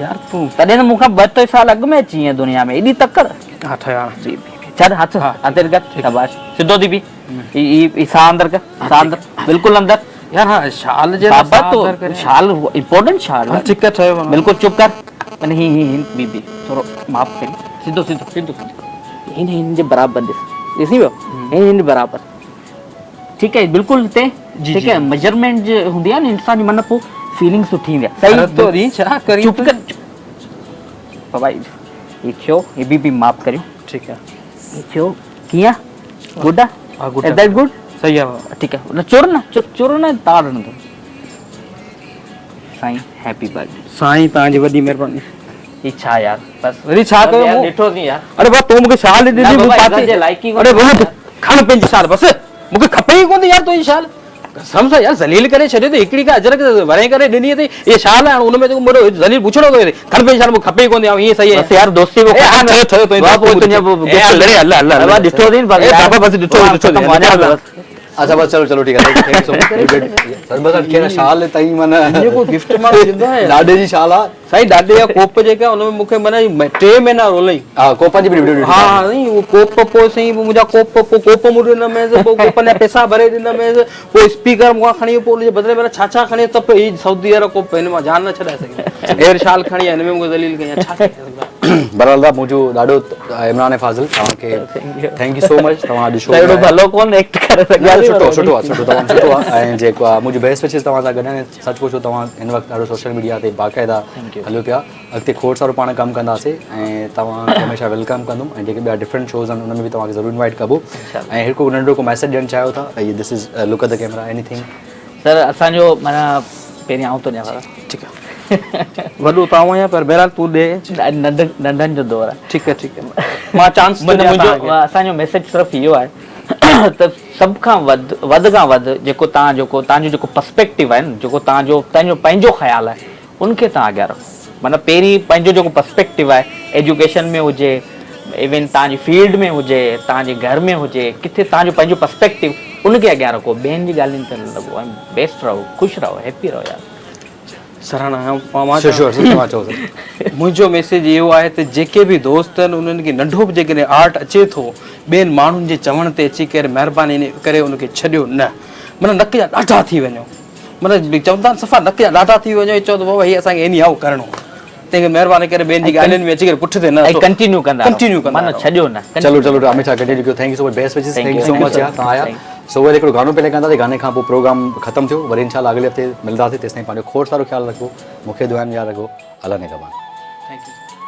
يار تون تڏهن ته مون کان ٻه ٽي سال اڳ ۾ اچي آهين دنيا ۾ ايڏي تڪڙ. ها ٺهيو هاڻ. بي بي ڇڏ هٿ اندر ڪر شاباش سڌو ٿي بي هي هي ساهه اندر ڪر ساهه اندر بلڪل اندر. يار ها شال جي بابا تو شال امپورٽنٽ شال ها ٺيڪ آهي ٺهيو بلڪل چپ ڪر من هي هي هي بي بي ٿورو معاف ڪري سڌو سڌو سڌو سڌو هن هن جي برابر ڏس ڏسي ويو هن هن برابر ٺيڪ آهي بلڪل هتي ٺيڪ آهي ميجرمينٽ جي هوندي آهي نه انسان جي من پو فيلنگ سٺي ايندي آهي صحيح تو ري ڇا ڪري چپ ڪر بابا هي ٿيو هي بي بي معاف ڪريو ٺيڪ آهي هي ٿيو ڪيئن گڊ آ ها گڊ is that good صحيح آ بابا ٺيڪ آ نه چور نه چور نه تار نه سائين هيپي برٿ ڊي سائين توهان جي وڏي مهرباني هي ڇا يار بس وري ڇا ڪيو مون ڏٺو سين يار اڙي بابا تو مونکي شال ڏني مون پاتي اڙي بابا کڻ پنهنجي شال بس مونکي کپي ئي ڪونه يار تنهنجي شال قسم سان يار ذليل ڪري ڇڏيو اٿئي هڪڙي ڪا اجرڪ ورهين ڪري ڏني اٿئي اها شال آهي هاڻ ان ۾ جيڪو مڙو ذليل بڇڙو ڪيو اٿئي کڻ پنهنجي شال مونکي کپي ئي ڪونه آئون ائين صحيح بس يار دوستي اي ها ٺهيو ٺهيو تنهنجي دوستي اي هل ري هل هل هل ڏٺو اٿئي اي بابا بس ڏٺو ڏٺو اچھا بس چلو چلو ٺيڪ آهي thank you so much sir بس کي شال تائين معنی جيڪو گفٽ ماڻهو ڏيندو آهي ڏاڏي جي شال آ سائين ڏاڏي جا ڪوپ جيڪا ان ۾ مون کي معنيٰ ٽي مهينا رولئي. ها ڪوپن جي به وڊيو ڏٺي. ها ها سائين اهو ڪوپ پوء سائين پوء منهنجا ڪوپ پوء ڪوپ مون ڏناميس پوء ڪوپن جا پئسا ڀري ڏناميس پوء اسپيڪر مون کان کڻي ويو پوء ان جي بدلي ۾ ڇا ڇا کڻي ويو ته به هي سعودي وارا ڪوپ هن مان جان نه ڇڏائي سگهيم هي وري شال کڻي آيو هن ۾ مون کي ذليل ڪيائين ڇا ڪيان بهرحال دا منهنجو ڏاڍو عمران ۽ فاضل توهان کي thank you so much توهان اڄ شو اهڙو ڀلو ڪون ايڪٽ ڪري سگهيا سٺو سٺو آ سٺو تمام سٺو آ ۽ جيڪو آ منهنجو بيسٽ وشز توهان سان گڏ آهن سچ پڇو توهان هن وقت ڏاڍو سوشل ميڊيا تي باقاعده هليو پيا اڳتي کوڙ سارو پاڻ ڪم ڪنداسي ۽ توهان کي هميشه welcome ڪندم ۽ جيڪي ٻيا ڊفرنٽ شوز آهن ان ۾ به توهان کي ضرور انوائٽ ڪبو ۽ هڪ ننڍڙو ڪو ميسج ڏيڻ چاهيو ٿا this is look at the camera anything. Sir اسان جو معنيٰ پهرين آئون ٿو ڏيان دادا. ٺيڪ آ وڏو ته آئون آهيان پر بهرحال تون ڏي. ننڍن جو دور آ. ٺيڪ آ ٺيڪ آ مان چانس ٿو ڏيان توهان کي. اسان جو ميسج صرف اهو آهي ته سڀ کان وڌ وڌ کان وڌ جيڪو توهان جيڪو توهان جو جيڪو پرسپيڪٽو آهي نه جيڪو توهان جو توهان جو پنهنجو خيال آهي ان کي توهان اڳيان رکو معنيٰ پهرين پنهنجو جيڪو پرسپيڪٽو آهي ايجوڪيشن ۾ هجي ايون توهان جي فيلڊ ۾ هجي توهان جي گهر ۾ هجي ڪٿي توهان جو پنهنجو پرسپيڪٽو ان کي اڳيان رکو ٻين جي ڳالهين تي نه لڳو ۽ بيسٽ رهو خوش رهو هيپي رهو يار. سرهاڻا منهنجو ميسيج اهو آهي ته جيڪي به دوست آهن انهن کي ننڍو به جيڪڏهن آرٽ اچي ٿو ٻين ماڻهن جي چوڻ تي اچي ڪري مهرباني ڪري ان کي ڇڏيو نه معنيٰ نڪ جا ڏاڍا ٿي وڃو معنيٰ چوندا آهن صفا نڪ جا ڏاڍا ٿي وڃو چئو ته بابا هي اسان کي ايني how ڪرڻو آهي تنهن کي مهرباني ڪري ٻين جي ڳالهين ۾ اچي ڪري پٺ تي نه ڪنٽينيو ڪندا ڪنٽينيو ڪندا معنيٰ ڇڏيو نه چلو چلو ڊرامي ڇا ڪنٽينيو ڪيو thank you so much best wishes thank you so much يار توهان آيا سو وري هڪڙو گانو پلي ڪنداسين گاني کان پوء پروگرام ختم ٿيو وري انشاء الله اڳلي هفتي ملنداسين تيستائين پنهنجو کوڙ سارو خيال رکو مونکي دعائن ۾ ياد رکو الله نگهبان. Thank you.